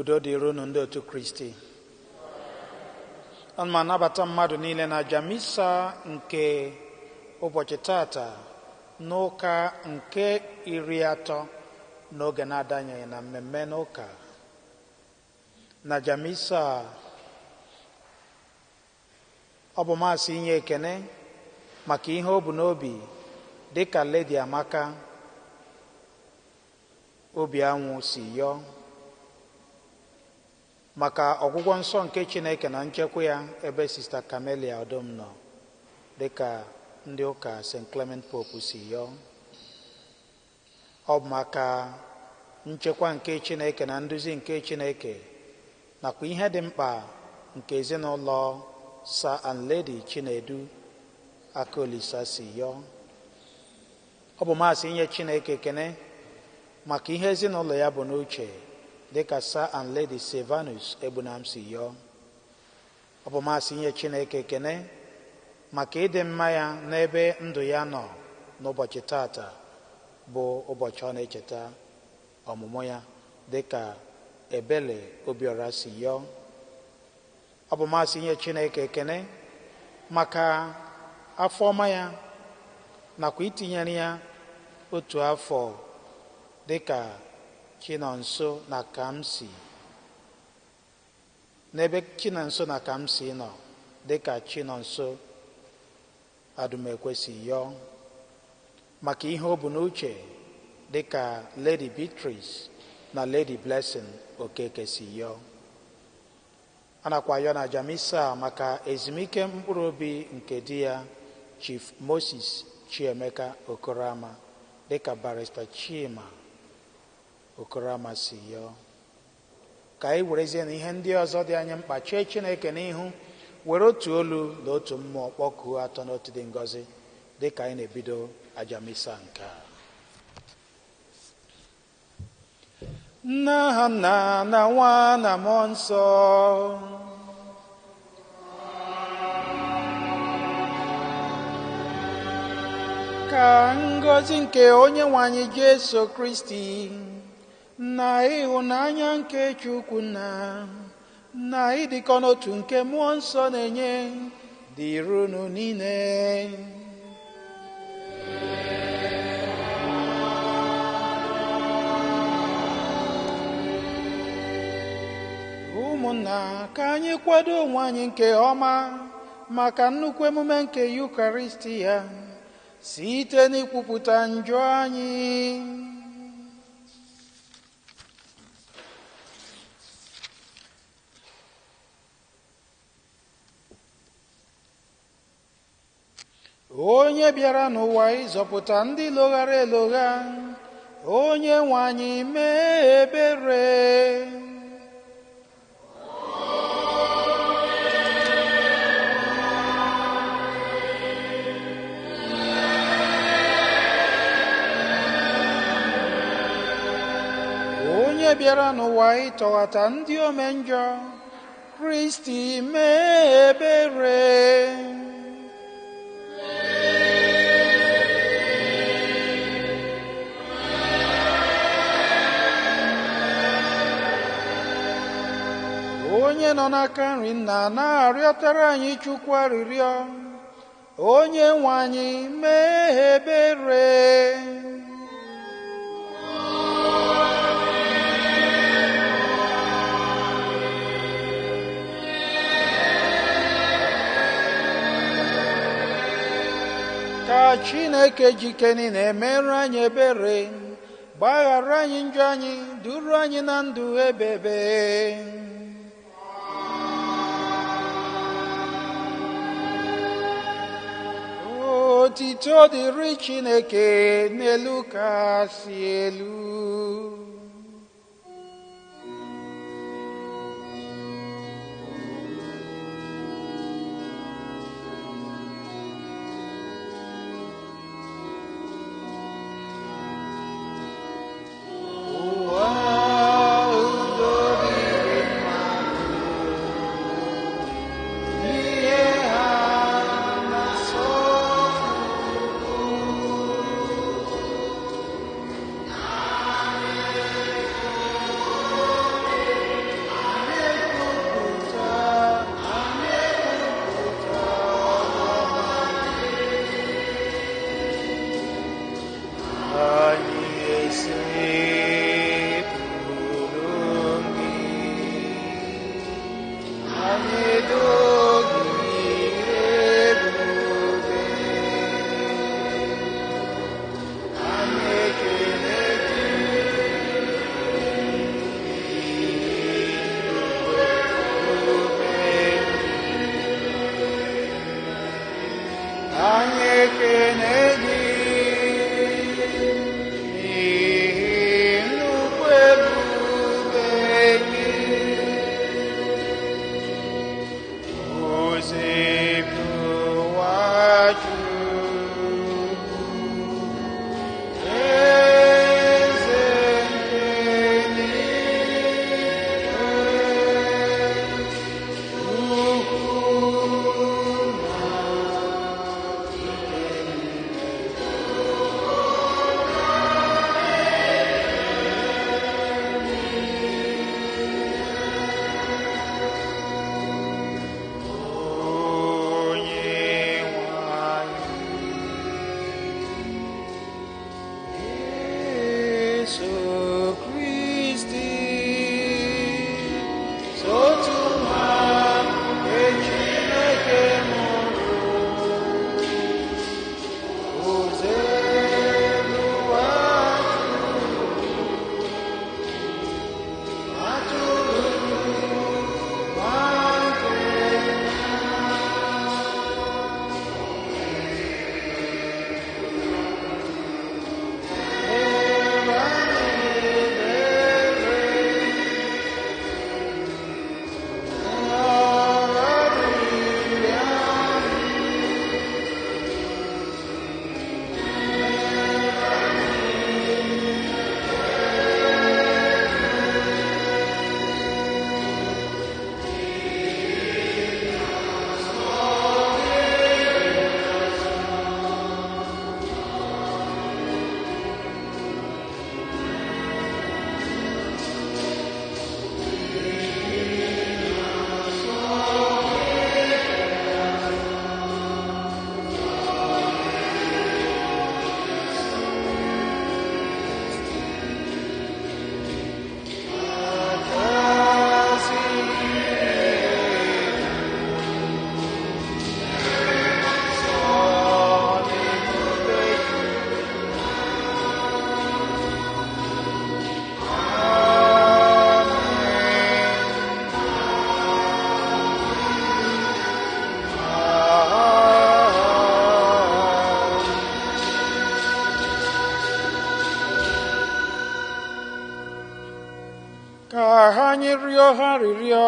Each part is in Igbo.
Udo dịrị unu ndị otu Kristi. Ana m anabata mmadụ niile na aja misa nke ụbọchị tata n'ụka nke 30 n'oge na-adanyeghị na mmemme n'ụka. Na aja misa ọ bụ maasị inye ekene maka ihe o bu n'obi dịka Lady Amaka Obianwụ si yọọ maka ọgwụgwọ nsọ nke Chineke na nchekwa ya ebe Sista Camelia Odom nọ dịka ndị ụka St. Clement Pope si yọọ. Ọ bụ maka nchekwa nke Chineke na nduzi nke Chineke nakwa ihe dị mkpa nke ezinụlọ Sir and Lady Chinedu Akaolisa si yọọ. Ọ bụ maasị inye Chineke ekene maka ihe ezinụlọ ya bụ n'uche dịka Sir and Lady Silvanus Egbunam si yọọ. Ọ bụ maasị inye Chineke ekene maka ịdị mma ya n'ebe ndụ ya nọ n'ụbọchị tata bụ ụbọchị ọ na-echeta ọmụmụ ya dịka Ebele Obiora si yọọ. Ọ bụ maasị inye Chineke ekene maka afọ ọma ya nakwa itinyere ya otu afọ dịka Chinonso na Kamsi n'ebe Chinonso na Kamsi nọ dịka Chinonso Adumekwe si yọọ, maka ihe o bu n'uche dịka Lady Beatrice na Lady Blessing Okeke si yọọ. A nakwa ayọ na aja misa maka ezumike mkpụrụ obi nke di ya Chief Moses Chiemeka Okorama dịka Barrister Chima Okorama si yọọ. Ka anyị werezie na ihe ndị ọzọ dị anyị mkpa chee Chineke n'ihu, were otu olu na otu mmụọ kpọkuo atọ n'otu dị ngọzi dịka anyị na-ebido aja misa nke a. Nna nna na nwa na mmụọ nsọ. Ka ngọzi nke onye nwe anyị Jesu Kristi na ịhụnanya nke Chukwu nna na ịdịkọ n'otu nke mmụọ nsọ na-enye dịrị unu niile. Ụmụnna, ka anyị kwado onwe anyị nke ọma maka nnukwu emume nke Yukaristi ya site n'ikwupụta njọ anyị. Onye bịara n'ụwa ịzọpụta ndị loghara elogha, onye nwe anyị mee ebere. Onye bịara n'ụwa ịtọghata ndị ome njọ, Kristi mee ebere. Onye nọ n'aka nri nna na-arịọtara anyị Chukwu arịrịọ, onye nwe anyị mee ebere. Ka Chineke jikere na-emerụ anyị ebere, gbaghara anyị njọ anyị, duru anyị na ndụ ebebe. Otito dịrị Chineke n'elu kasị elu. Ụwa udo dịrị mmadụ, ihe ha na-asọ. Anyị ekene gị n'ihi nnukwu ebube gị. Osebụwa Chukwu, eze nke eluigwe, ukwu na ike niile. Onye nwe anyị Jesu Kristi, sotu nwa nke Chineke mụrụ, Osebụwa Chukwu, atụrụ nwa nke Ka anyị rịọ ha rịrịọ.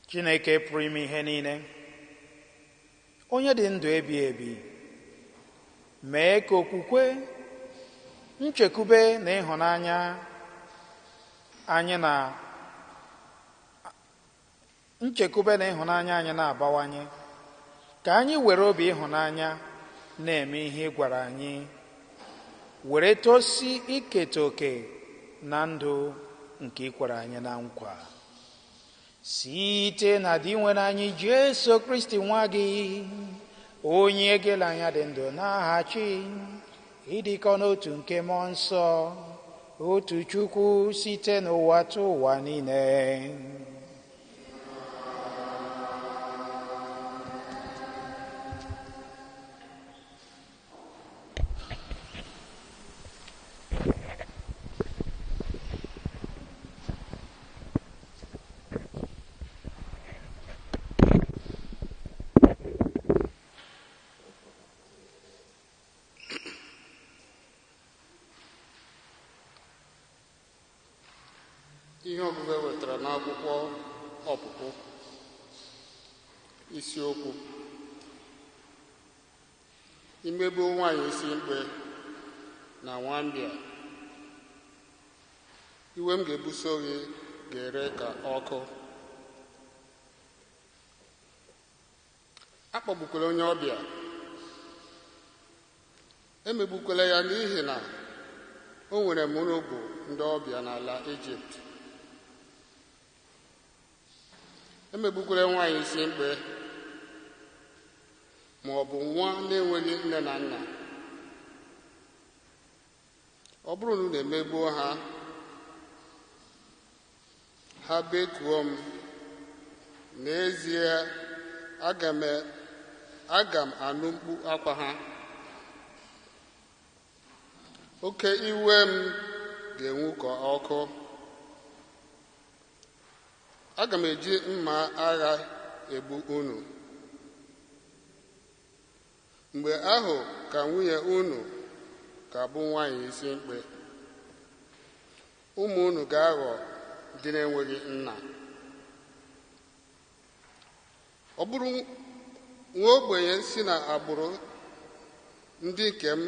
Chineke pụrụ ime ihe niile, onye dị ndụ ebi ebi, mee ka okwukwe, nchekwube na ịhụnanya anyị na nchekwube na ịhụnanya anyị na-abawanye, ka anyị were obi ịhụnanya na-eme ihe ị gwara anyị, were tosi iketa oke na ndụ nke ị kwere anyị na nkwa, site na di nwere anyị Jesu Kristi nwa gị, onye gela anya dị ndụ na-aghachi ịdịkọ n'otu nke mmụọ nsọ, otu Chukwu, site n'ụwa tụ ụwa niile. Ihe ọgụgụ e wetara n'akwụkwọ Ọpụpụ. Isiokwu: imegbu nwaanyị isi mkpe na nwambịa, iwe m ga-ebuso gị ga-ere ka ọkụ. Akpọgbukwala onye ọbịa, emegbukwala ya, n'ihi na o nwere mụrụ bụ ndị ọbịa n'ala Ijipt. Emegbukwala nwaanyị isi mkpe ma ọ bụ nwa na-enweghị nne na nna. Ọ bụrụ na unu emegbuo ha, ha bekuo m, n'ezie aga m anụ mkpu akwa ha. Oke iwe m ga-enwu ka ọkụ. Aga m eji mma agha egbu unu. Mgbe ahụ ka nwunye unu ga-abụ nwaanyị isi mkpe, ụmụ unu ga-aghọ ndị na-enweghị nna. Ọ bụrụ nwa ogbenye si na agbụrụ ndị nke m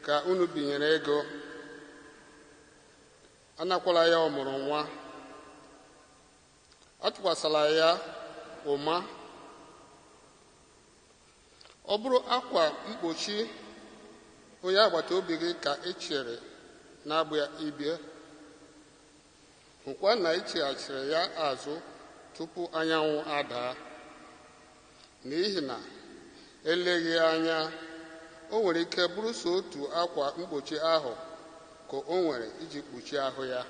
ka unu binyere ego, anakwala ya ọmụrụ nwa, atụkwasịla ya ụma. Ọ bụrụ akwa mkpuchi onye agbata obi gị ka ị chere na-agba ibie, hụkwa na ị cheghachiri ya azụ tupu anyanwụ adaa, n'ihi na eleghị anya o nwere ike bụrụ so otu akwa mkpuchi ahụ ka o nwere iji kpuchie ahụ ya.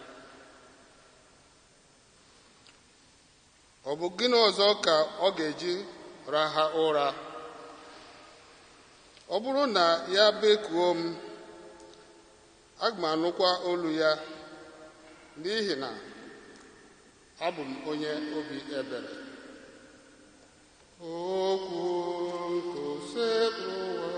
Ọ bụ gịnị ọzọ ka ọ ga-eji raha ụra? Ọ bụrụ na ya bekuo m, aga m anụkwa olu ya, n'ihi na abụ m onye obi ebere. Okwu nke Osebụrụwa.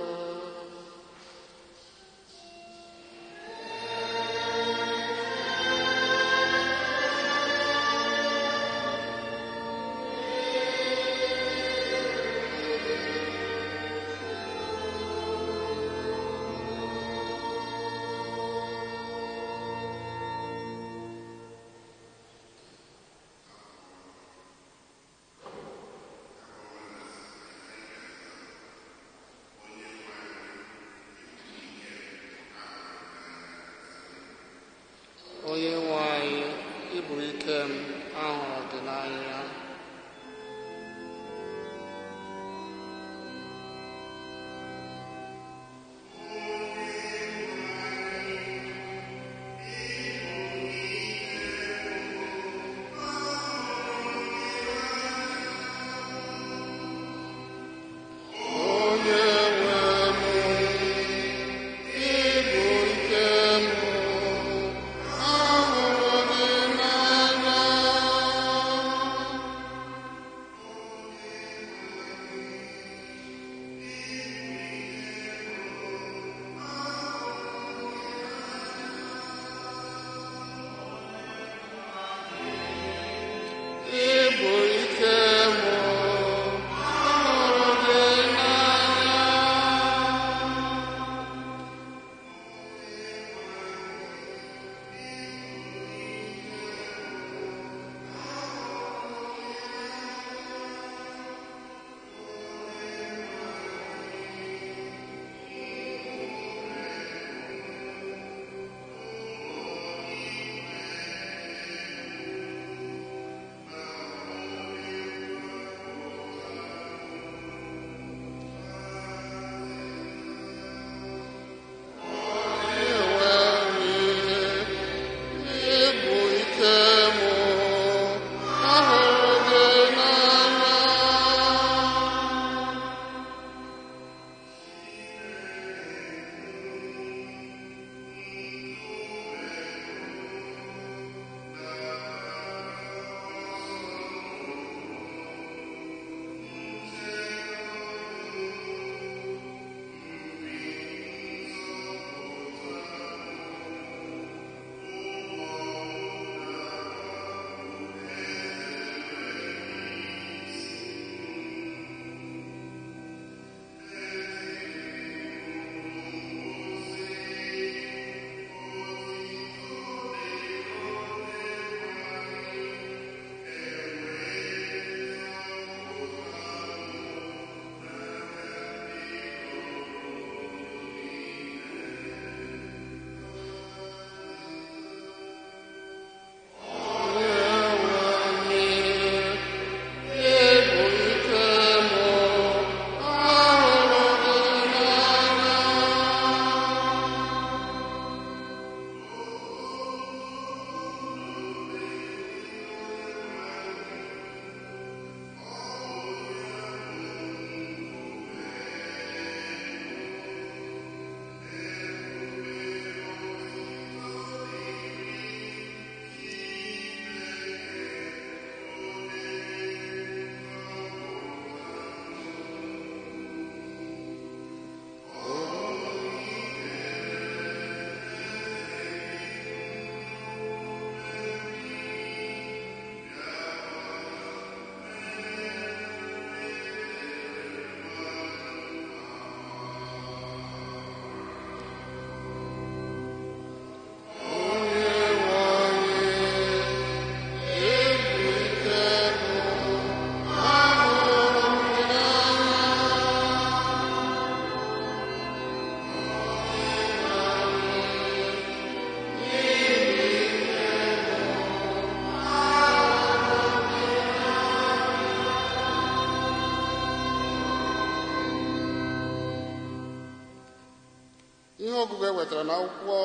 Ọgụgụ e wetara n'akwụkwọ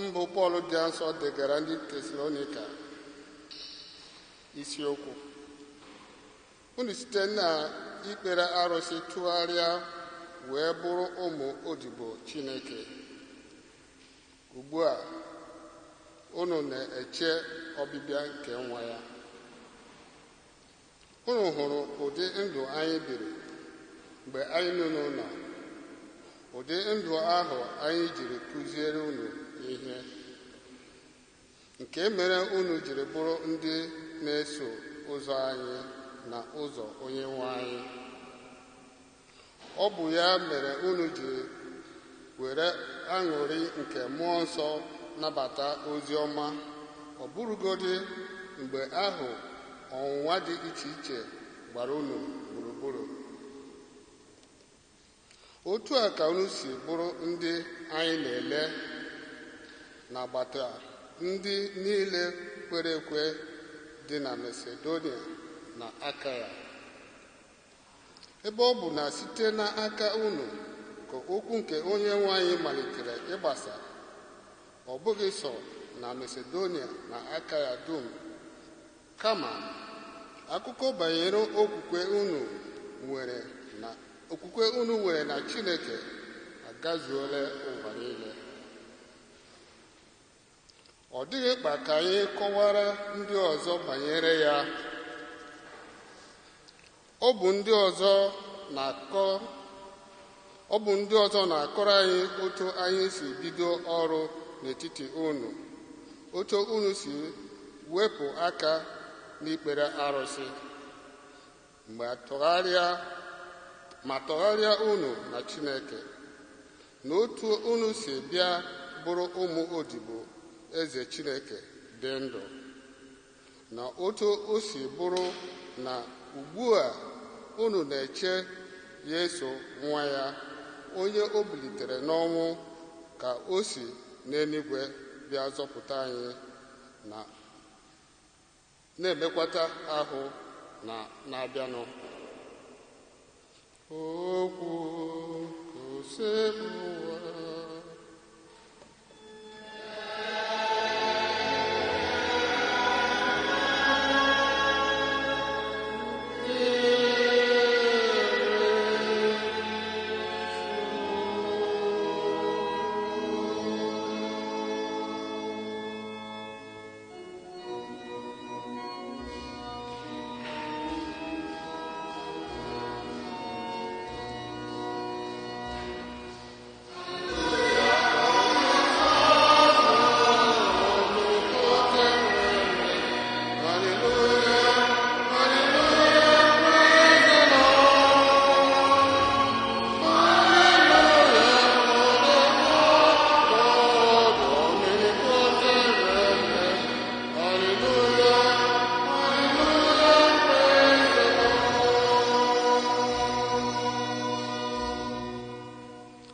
mbụ Pọl dị nsọ degara ndị Tesalonika. Isiokwu: unu site na ikpere arụsị tụgharịa wee bụrụ ụmụ odibo Chineke. Ugbu a unu na-eche ọbịbịa nke nwa ya. Unu hụrụ ụdị ndụ anyị biri mgbe anyị nọ n'ụlọ, ụdị ndụ ahụ anyị jiri kụziere unu ihe, nke mere unu jiri bụrụ ndị na-eso ụzọ anyị na ụzọ onye nwe anyị. Ọ bụ ya mere unu ji were aṅụrị nke mmụọ nsọ nabata ozi ọma, ọ bụrụgodị mgbe ahụ ọnwụnwa dị iche iche gbara unu gburugburu. Otu a ka unu si bụrụ ndị anyị na-ele n'agbata ndị niile kwere ekwe dị na Masedonia na Akaya. Ebe ọ bụ na site n'aka unu ka okwu nke onye nwe anyị malitere ịgbasa, ọ bụghị sọ na Masedonia na Akaya dum, kama akụkọ banyere okwukwe unu nwere na okwukwe unu nwere na Chineke agazuola ụwa niile. Ọ dịghị mkpa ka anyị kọwara ndị ọzọ banyere ya. Ọ bụ ndị ọzọ na-akọ ọ bụ ndị ọzọ na-akọrọ anyị otu anyị si bido ọrụ n'etiti unu, otu unu si wepụ aka n'ikpere arụsị, mgbe tụgharịa ma tọgharịa unu na Chineke, na otu unu si bịa bụrụ ụmụ odibo eze Chineke dị ndụ, na otu o si bụrụ na ugbu a unu na-eche ya eso nwa ya, onye o bilitere n'ọnwụ, ka o si n'eluigwe bịa zọpụta anyị na na-emekwata ahụ na na-abịanụ. Okwu Osebụwa.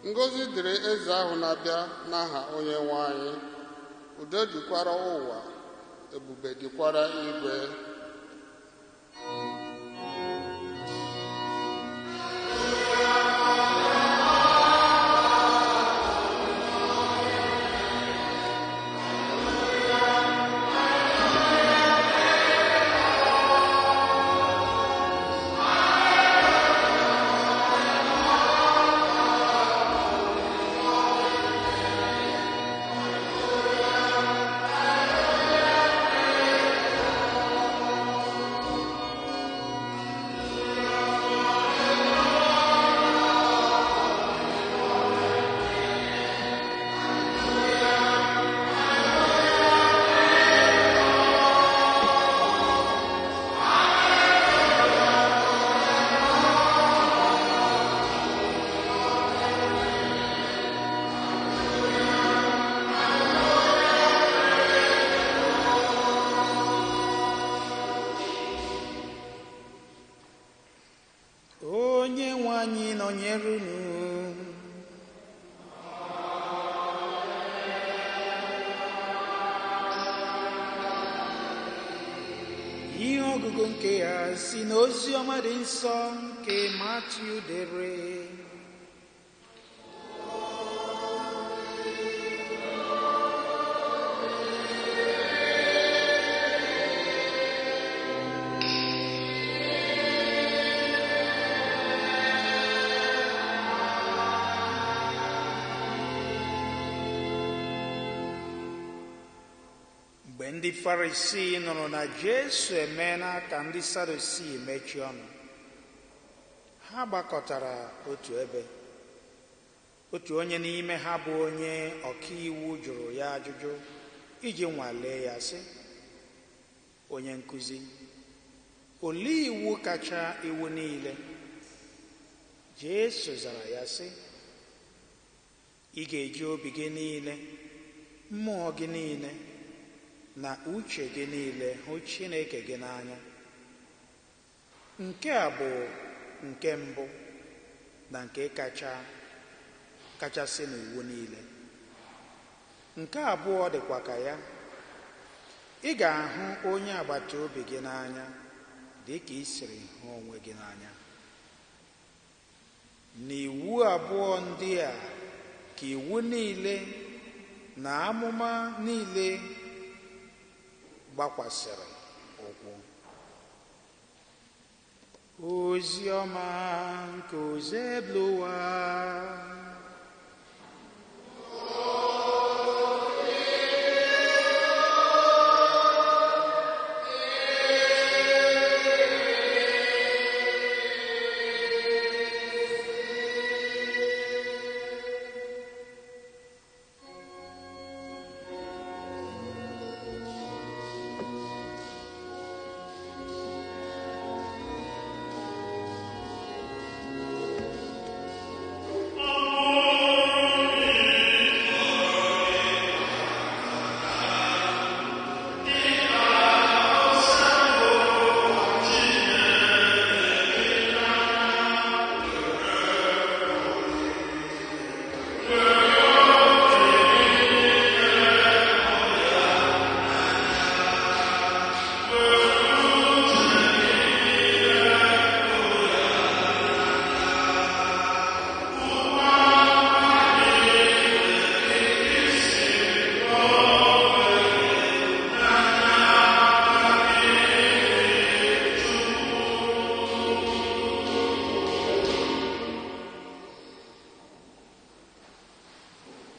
Ngọzi dịrị eze ahụ na-abịa n'aha onye nwe anyị. Udo dịkwara ụwa, ebube dịkwara igwe. Onye nwe anyị nọnyere unu. Ihe ọgụgụ nke ya si n'ozi ọma dị nsọ nke Matiu dere. Mgbe ndị Farisii nụrụ na Jesu emeela ka ndị Sadusii mechie ọnụ, ha gbakọtara otu ebe. Otu onye n'ime ha bụ onye ọkaiwu jụrụ ya ajụjụ iji nwalee ya sị, onye nkuzi, olee iwu kacha iwu niile? Jesu zara ya sị, ị ga-eji obi gị niile, mmụọ gị niile na uche gị niile hụ Chineke gị n'anya. Nke a bụ nke mbụ na nke kachasị n'iwu niile. Nke abụọ dịkwa ka ya, ị ga-ahụ onye agbata obi gị n'anya dị ka ị siri hụ onwe gị n'anya. N'iwu abụọ ndị a ka iwu niile na amụma niile gbakwasịrị ụkwụ. Ozi ọma nke Osebụlụwa.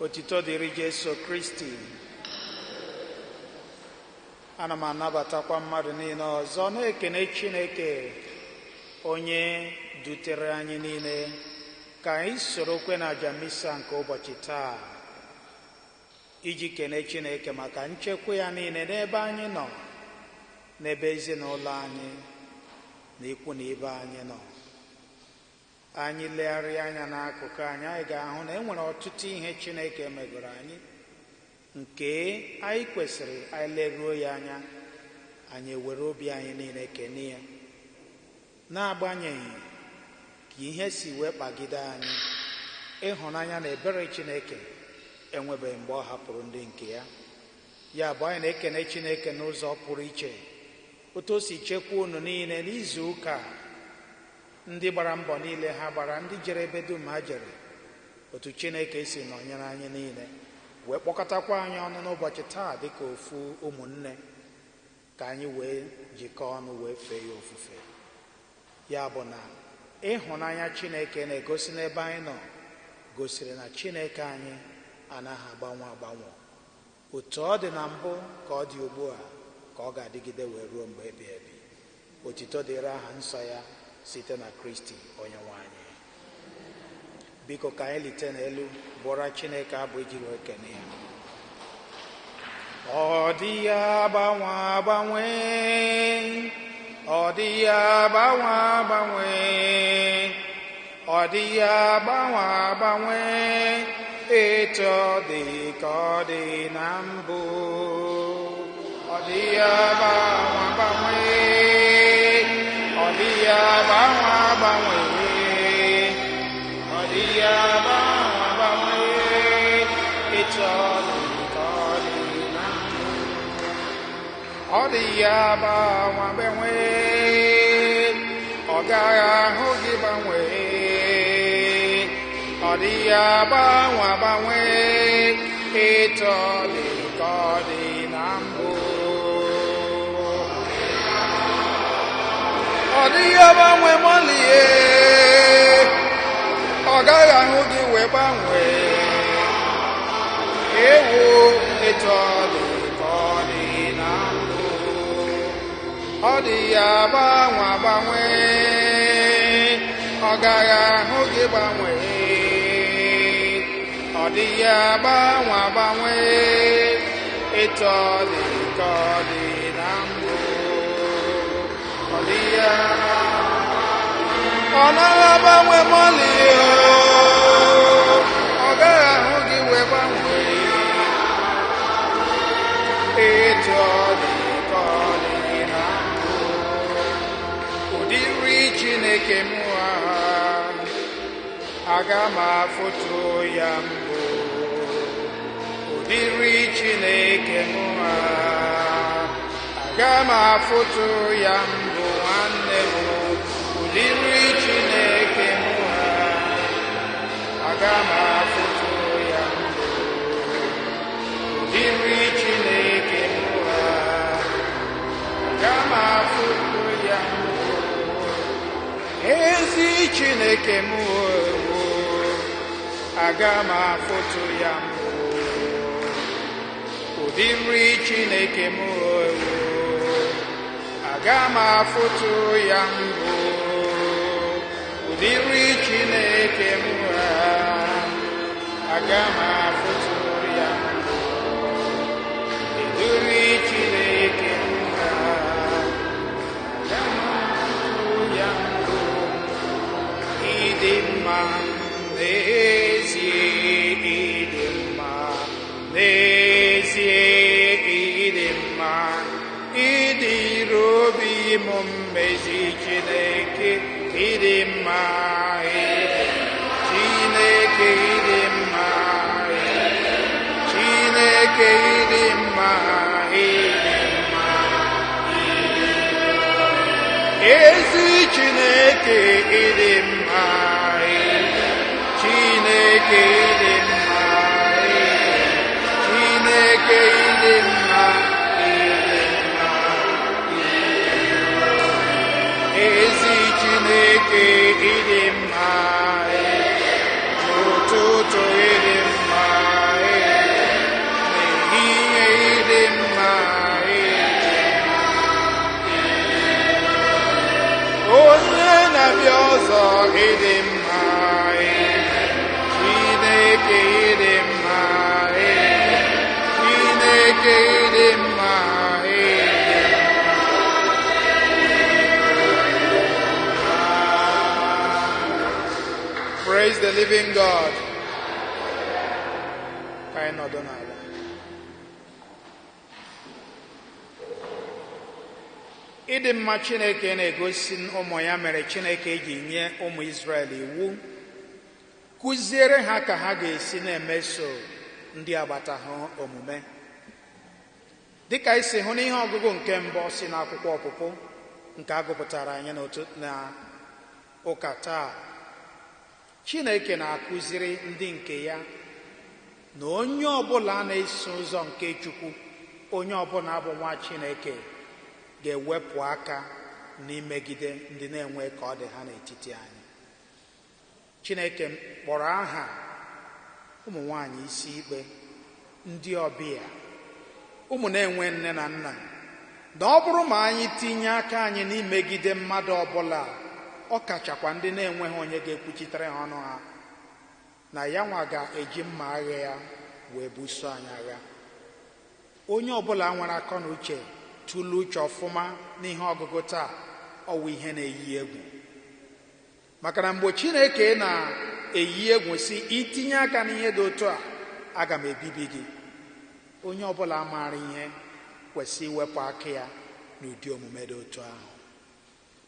Otito dịrị Jesu Kristi. Ana m anabatakwa mmadụ niile ọzọ na-ekene Chineke onye dutere anyị niile ka anyị soro kwe na aja misa nke ụbọchị taa iji kene Chineke maka nchekwa ya niile n'ebe anyị nọ, n'ebe ezinụlọ anyị na ikwu na ibe anyị nọ. Anyị legharịa anya n'akụkụ anyị, anyị ga-ahụ na e nwere ọtụtụ ihe Chineke megoro anyị nke anyị kwesịrị anyị leruo ya anya, anyị ewere obi anyị niile kene ya, n'agbanyeghị ka ihe si wee kpagide anyị. Ịhụnanya na ebere Chineke enwebeghị mgbe ọ hapụrụ ndị nke ya. Ya bụ, anyị na-ekene Chineke n'ụzọ pụrụ iche otu o si chekwa unu niile n'izu ụka a, ndị gbara mbọ niile ha gbara, ndị jere ebe dum ha jere, otu Chineke si nọnyere anyị niile wee kpọkọtakwa anyị ọnụ n'ụbọchị taa dịka ofu ụmụnne ka anyị wee jikọọ ọnụ wee fee ya ofufe. Ya bụ na ịhụnanya Chineke na-egosi n'ebe anyị nọ gosiri na Chineke anyị anaghị agbanwe agbanwe. Otu ọ dị na mbụ ka ọ dị ugbu a ka ọ ga-adịgide wee ruo mgbe ebighị ebi. Otito dịrị aha nsọ ya site na Kristi onye nwe anyị. Biko ka anyị lite n'elu bụọra Chineke abụ iji wee kene ya. Ọ dịghị agbanwe agbanwe, ọ dịghị agbanwe agbanwe, ọ dịghị agbanwe agbanwe, etu ọ dị ka ọ dị na mbụ. Ọ dịghị agbanwe agbanwe, ọ dịghị agbanwe agbanwe, ọ dịghị agbanwe agbanwe, etu ọ dị ka ọ dị na mbụ. Ọ dịghị agbanwe agbanwe, ọ gaghị ahụ gị gbanwee. Ọ dịghị agbanwe agbanwe, etu ọ dị ka ọ dị na mbụ. Ọ dịghị agbanwe mọlie, ọ gaghị ahụ gị wee gbanwee. Ewo, etu ọ dị ka ọ dị na Ọ dịghị agbanwe agbanwe, ọ gaghị ahụ gị gbanwee. Ọ dịghị agbanwe agbanwe, etu ọ dị ka ọ dị na mbụ. Ọ dịghị ọ naghị agbanwe mọlị, ọ gaghị ahụ gị wee gbanwee. Etu ọ dị ka ọ dị na mbụ. Ụdịrị Chineke m aga m afụtụ ya mbụ. Ụdịrị Chineke m aga m afụtụ ya mbụ nwanne m. Ụdịrị Chineke m aga m afụtụ ya mbụ. Ụdịrị Chineke m aga m afụtụ ya mbụ. Ezi Chineke m aga m afụtụ ya mbụ. Ụdịrị Chineke m aga m afụtụ ya mbụ. Ụdịrị Chineke m aga m afụtụ ya mbụ. Ụdịrị Chineke m aga m afụtụ ya mbụ. Ịdị mma n'ezie, ịdị mma n'ezie, ịdị mma, ịdịrị obi m mmezi Chineke, ịdị mma, Chineke ịdị mma, Chineke ịdị mma, ịdị mma, ezi Chineke ịdị mma, Chineke ịdị mma, Chineke ịdị mma, ịdị mma, ezi Chineke ịdị mma, n'ụtụtụ ịdị mma, n'ehihie ịdị mma, onye na-abịa ọzọ ịdị mma, Chineke ịdị mma, Chineke ịdị mma, ịdị mma. Praise the living God. Ka anyị nọdụ n'ala. Ịdị mma Chineke na-egosi ụmụ ya mere Chineke ji nye ụmụ Izrel iwu, kụziere ha ka ha ga-esi na-emeso ndị agbata ha omume. Dịka isi hụ n'ihe ọgụgụ nke mbụ si n'akwụkwọ Ọpụpụ nke a gụpụtara anyị na ụka taa, Chineke na-akụziri ndị nke ya na onye ọbụla na-eso ụzọ nke Chukwu, onye ọbụla bụ nwa Chineke, ga-ewepụ aka n'imegide ndị na-enwe ka ọ dị ha n'etiti anyị. Chineke kpọrọ aha ụmụ nwanyị isi ikpe, ndị ọbịa, ụmụ na-enwe nne na nna, na ọ bụrụ ma anyị tinye aka anyị n'imegide mmadụ ọbụla, ọ kachakwa ndị na-enweghị onye ga-ekwuchitere ha ọnụ ha, na ya nwa ga-eji mma agha ya wee buso anyị agha. Onye ọbụla nwere akọ na uche tụlee uche ọfụma n'ihe ọgụgụ taa, ọwụ ihe na-eyi egwu. Maka na mgbe Chineke na-eyi egwu si itinye aka n'ihe dị otu a, aga m ebibi gị, onye ọbụla maara ihe kwesị iwepụ aka ya n'ụdị omume dị otu ahụ.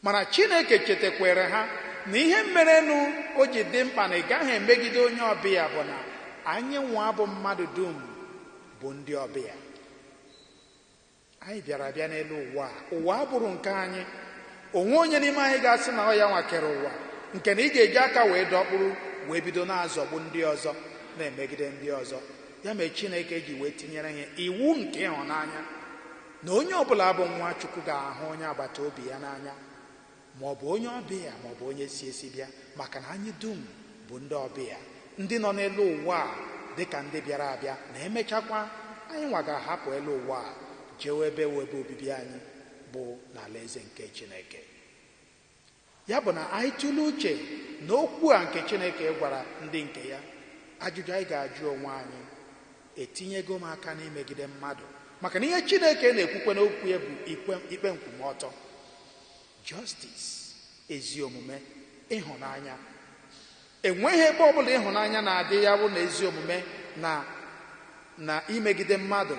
Mana Chineke chetakwere ha na ihe merenụ o ji dị mkpa na ị gaghị emegide onye ọbịa bụ na anyị nwa bụ mmadụ dum bụ ndị ọbịa. Anyị bịara abịa n'elu ụwa, ụwa abụrụ nke anyị. Onwe onye n'ime anyị ga-asị na ọ ya nwa kere ụwa, nke na ị ga-eji aka wee dọkpụrụ wee bido na-azọgbu ndị ọzọ, na-emegide ndị ọzọ. Ya mere Chineke ji wee tinyere ha iwu nke ịhụnanya na onye ọbụla bụ nwa Chukwu ga-ahụ onye agbata obi ya n'anya, ma ọ bụ onye ọbịa ma ọ bụ onye si esi bịa, maka na anyị dum bụ ndị ọbịa, ndị nọ n'elu ụwa a dịka ndị bịara abịa, na emechakwa anyị nwa ga-ahapụ elu ụwa a jewe ebe webe obibi anyị Bụ n'alaeze nke Chineke. Ya bụ na anyị tụlee uche na okwu a nke Chineke gwara ndị nke ya, ajụjụ anyị ga-ajụ onwe anyị: etinyego m aka n'imegide mmadụ? Maka na ihe Chineke na-ekwukwe n'okwu ya bụ ikpe nkwụmọtọ, justice, ezi omume, ịhụnanya. Enweghị ebe ọbụla ịhụnanya na-adị ya bụ na ezi omume na imegide mmadụ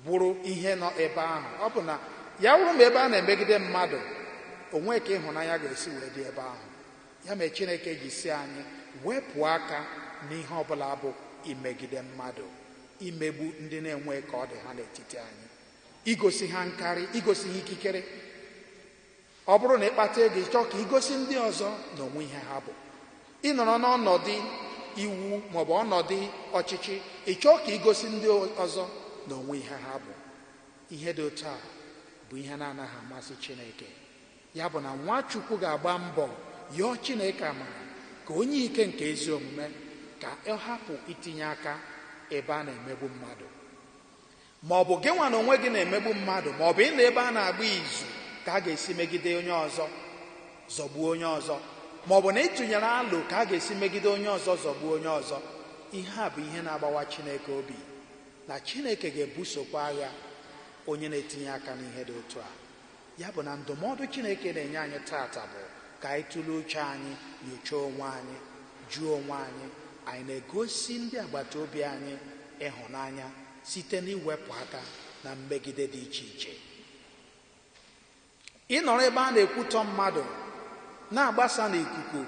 bụrụ ihe nọ ebe ahụ. Ọ bụ na ya wụrụ ma ebe a na-emegide mmadụ, onwe ka ịhụnanya ga-esi wee dị ebe ahụ? Ya mere Chineke ji si anyị wepụ aka n'ihe ọbụla bụ imegide mmadụ, imegbu ndị na-enwe ka ọ dị ha n'etiti anyị, igosi ha nkarị, igosi ha ikikere. Ọ bụrụ na ịkpata ego, ịchọọ ka igosi ndị ọzọ na onwe ihe ha bụ. Ịnọrọ n'ọnọdụ iwu maọbụ ọnọdụ ọchịchị, ịchọọ ka igosi ndị ọzọ na onwe ihe ha bụ. Ihe dị otu a bụ ihe na-anaghị amasị Chineke. Ya bụ na Nwachukwu ga-agba mbọ yọọ Chineke amara ka onye ike nke ezi omume, ka ọ hapụ itinye aka ebe a na-emegbu mmadụ, ma ọ bụ gị nwa na onwe gị na-emegbu mmadụ, ma ọ bụ ị na ebe a na-agba izu ka a ga-esi megide onye ọzọ, zọgbuo onye ọzọ, ma ọ bụ na ị tụnyere alụ ka a ga-esi megide onye ọzọ, zọgbuo onye ọzọ. Ihe a bụ ihe na-agbawa Chineke obi, na Chineke ga-ebusokwa agha onye na-etinye aka n'ihe dị otu a. Ya bụ na ndụmọdụ Chineke na-enye anyị tata bụ ka anyị tụlee uche anyị, nyochaa onwe anyị, jụọ onwe anyị: anyị na-egosi ndị agbata obi anyị ịhụnanya site n'iwepụ aka na mmegide dị iche iche? Ịnọrọ ebe a na-ekwutọ mmadụ, na-agbasa n'ikuku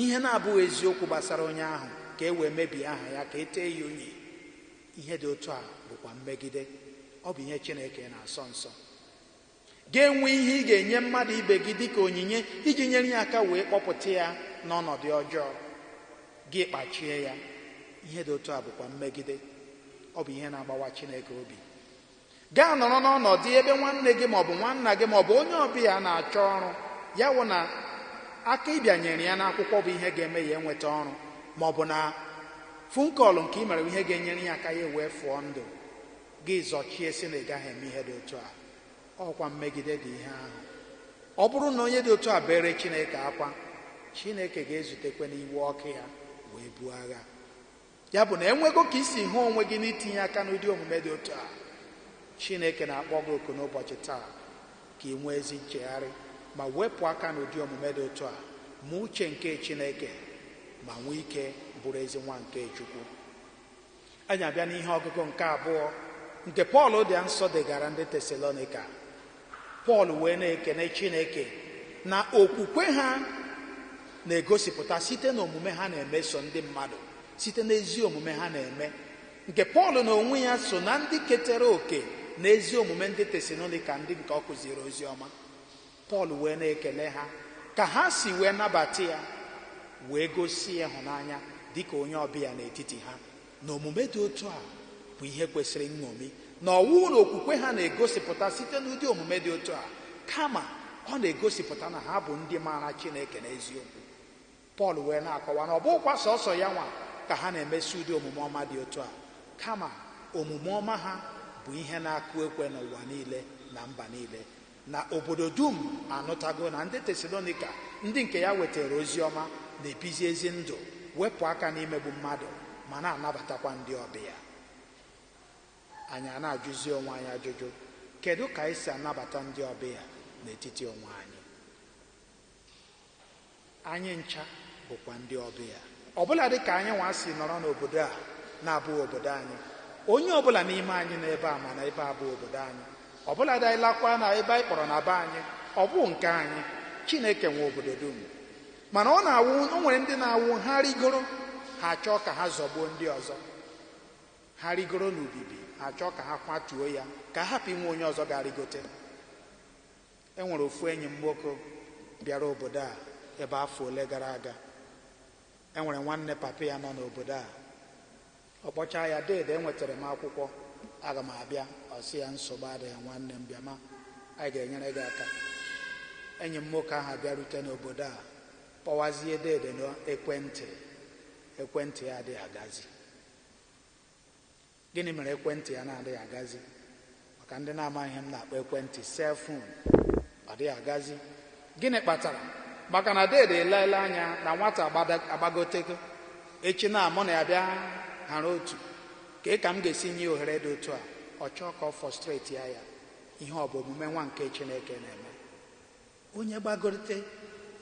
ihe na-abụghị eziokwu gbasara onye ahụ ka e wee mebie aha ya, ka e tee ya unyi, ihe dị otu a bụkwa mmegide. Ọ bụ ihe Chineke na-asọ nsọ. Ga-enwe ihe ị ga-enye mmadụ ibe gị dịka onyinye iji nyere ya aka wee kpọpụta ya n'ọnọdụ ọjọọ, gị kpachie ya, ihe dị otu a bụkwa mmegide. Ọ bụ ihe na-agbawa Chineke obi. Gaa nọrọ n'ọnọdụ ebe nwanne gị maọbụ nwanna gị maọbụ onye ọbịa na-achọ ọrụ, ya wụ na aka ịbịanyere ya n'akwụkwọ bụ ihe ga-eme ya enweta ọrụ, maọbụ na phone call nke ị mere bụ ihe ga-enyere ya aka ya wee fụọ ndụ, gị zọchie si na ị gaghị eme ihe dị otu a, ọkwa mmegide dị ihe ahụ. Ọ bụrụ na onye dị otu a bere Chineke akwa, Chineke ga-ezutekwe n'iwe ọkụ ya wee buo agha. Ya bụ na enwego ka isi hụ onwe gị n'itinye aka n'ụdị omume dị otu a, Chineke na-akpọ gị oku n'ụbọchị taa ka ị nwee ezi nchegharị ma wepụ aka n'ụdị omume dị otu a, ma uche nke Chineke, ma nwee ike bụrụ ezi nwa nke Chukwu. Anyị abịa n'ihe ọgụgụ nke abụọ nke Pọl dị nsọ degara ndị Tesalonika. Pọl wee na-ekene Chineke na okwukwe ha na-egosipụta site n'omume ha na-emeso ndị mmadụ, site n'ezi omume ha na-eme, nke Pọl na onwe ya so na ndị ketara oke na ezi omume ndị Tesalonika, ndị nke ọ kụziri ozi ọma. Pọl wee na-ekele ha ka ha si wee nabata ya, wee gosi ịhụnanya dịka onye ọbịa n'etiti ha, na omume dị otu a bụ ihe kwesịrị nṅomi, na ọwụ na okwukwe ha na-egosipụta site n'ụdị omume dị otu a, kama ọ na-egosipụta na ha bụ ndị maara Chineke n'eziokwu. Pọl wee na-akọwa na ọ bụghịkwa sọsọ ya nwa ka ha na-emesi ụdị omume ọma dị otu a, kama omume ọma ha bụ ihe na-akụ ekwe n'ụwa niile na mba niile, na obodo dum anụtago na ndị Tesalonika, ndị nke ya wetara ozi ọma, na-ebizi ezi ndụ, wepụ aka n'imegbu mmadụ ma na-anabatakwa ndị ọbịa. Anyị a na-ajụzi onwe anyị ajụjụ: kedu ka anyị si anabata ndị ọbịa n'etiti onwe anyị? Anyị ncha bụkwa ndị ọbịa, ọbụla dị ka anyị nwa si nọrọ n'obodo a na-abụghị obodo anyị. Onye ọbụla n'ime anyị n'ebe a, mana ebe a bụ obodo anyị, ọbụla dị anyị lakwa na ebe anyị kpọrọ na be anyị, ọ bụ nke anyị. Chineke nwe obodo dum, mana ọ na-awụ o nwere ndị na-awụ ha rigoro, ha chọọ ka ha zọgbuo ndị ọzọ. Ha rigoro n'ubibi, ha chọọ ka ha kwatuo ya ka ha hapụ inwe onye ọzọ ga-arigote. E nwere ofu enyi m nwoke bịara obodo a ebe afọ ole gara aga. E nwere nwanne papa ya nọ n'obodo a. Ọ kpọchaa ya, "Dede, enwetara m akwụkwọ, aga m abịa." Ọ sị ya, "Nsogbu adịghị, nwanne m, bịa ma anyị ga-enyere gị aka." Enyi m nwoke ahụ abịarute n'obodo a, kpọwazie dede n'ekwentị, ekwentị ya adịghị agazi. Gịnị mere ekwentị ya na-adịghị agazi? Maka Maka ndị na-amaghị ihe m na-akpọ ekwentị, cellphone, ọ dịghị agazi. Gịnị kpatara? Maka na dede elele anya na nwata agbagotego echi na mụ na ya bịa hara otu ka ka m ga-esi nye ohere dị otu a. Ọ chọọ ka ọ frustrate ya. Ya ihe ọ bụ omume nwa nke Chineke na-eme? Onye gbagote,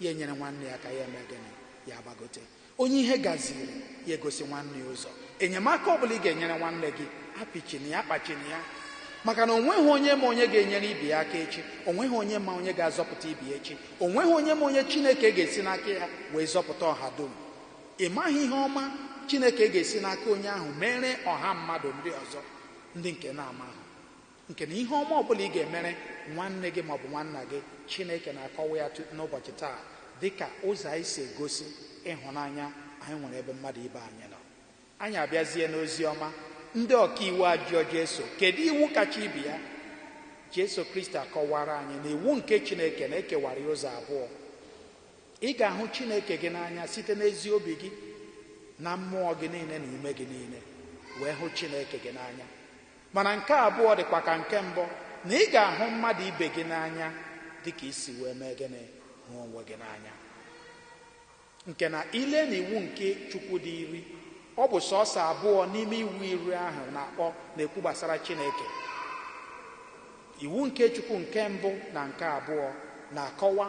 ya enyere nwanne ya ka ya eme gịnị? Ya gbagote. Onye ihe gaziri, ya egosi nwanne ya ụzọ. Enyemaka ọ bụla ị ga-enyere nwanne gị, apịchina ya, akpachina ya, maka na onweghị onye ma onye ga-enyere ibe ya aka echi. Onweghị onye ma onye ga-azọpụta ibe ya echi. Onweghị onye ma onye Chineke ga-esi n'aka ya wee zọpụta ọha dum. Ị maghị ihe ọma Chineke ga-esi n'aka onye ahụ mere ọha mmadụ ndị ọzọ, ndị nke na-ama ahụ. Nke na ihe ọma ọbụla ị ga-emere nwanne gị maọbụ nwanna gị, Chineke na-akọwa ya n'ụbọchị taa dịka ụzọ anyị si egosi ịhụnanya anyị nwere ebe mmadụ ibe anyị nọ. Anyị abịazie n'ozi ọma. Ndị ọkaiwu ajụọ Jesu, kedu iwu kacha ibe ya? Jesu Kristi akọwara anyị na iwu nke Chineke na-ekewara ya ụzọ abụọ. Ị ga-ahụ Chineke gị n'anya site n'ezi obi gị na mmụọ gị niile na ume gị niile, wee hụ Chineke gị n'anya. Mana nke abụọ dịkwa ka nke mbụ, na ị ga-ahụ mmadụ ibe gị n'anya dịka isi wee mee gịnị? Hụ onwe gị n'anya. Nke na ile na iwu nke Chukwu dị 10, ọ bụ sọsọ abụọ n'ime iwu 10 ahụ na-akpọ na-ekwu gbasara Chineke. Iwu nke Chukwu nke mbụ na nke abụọ na-akọwa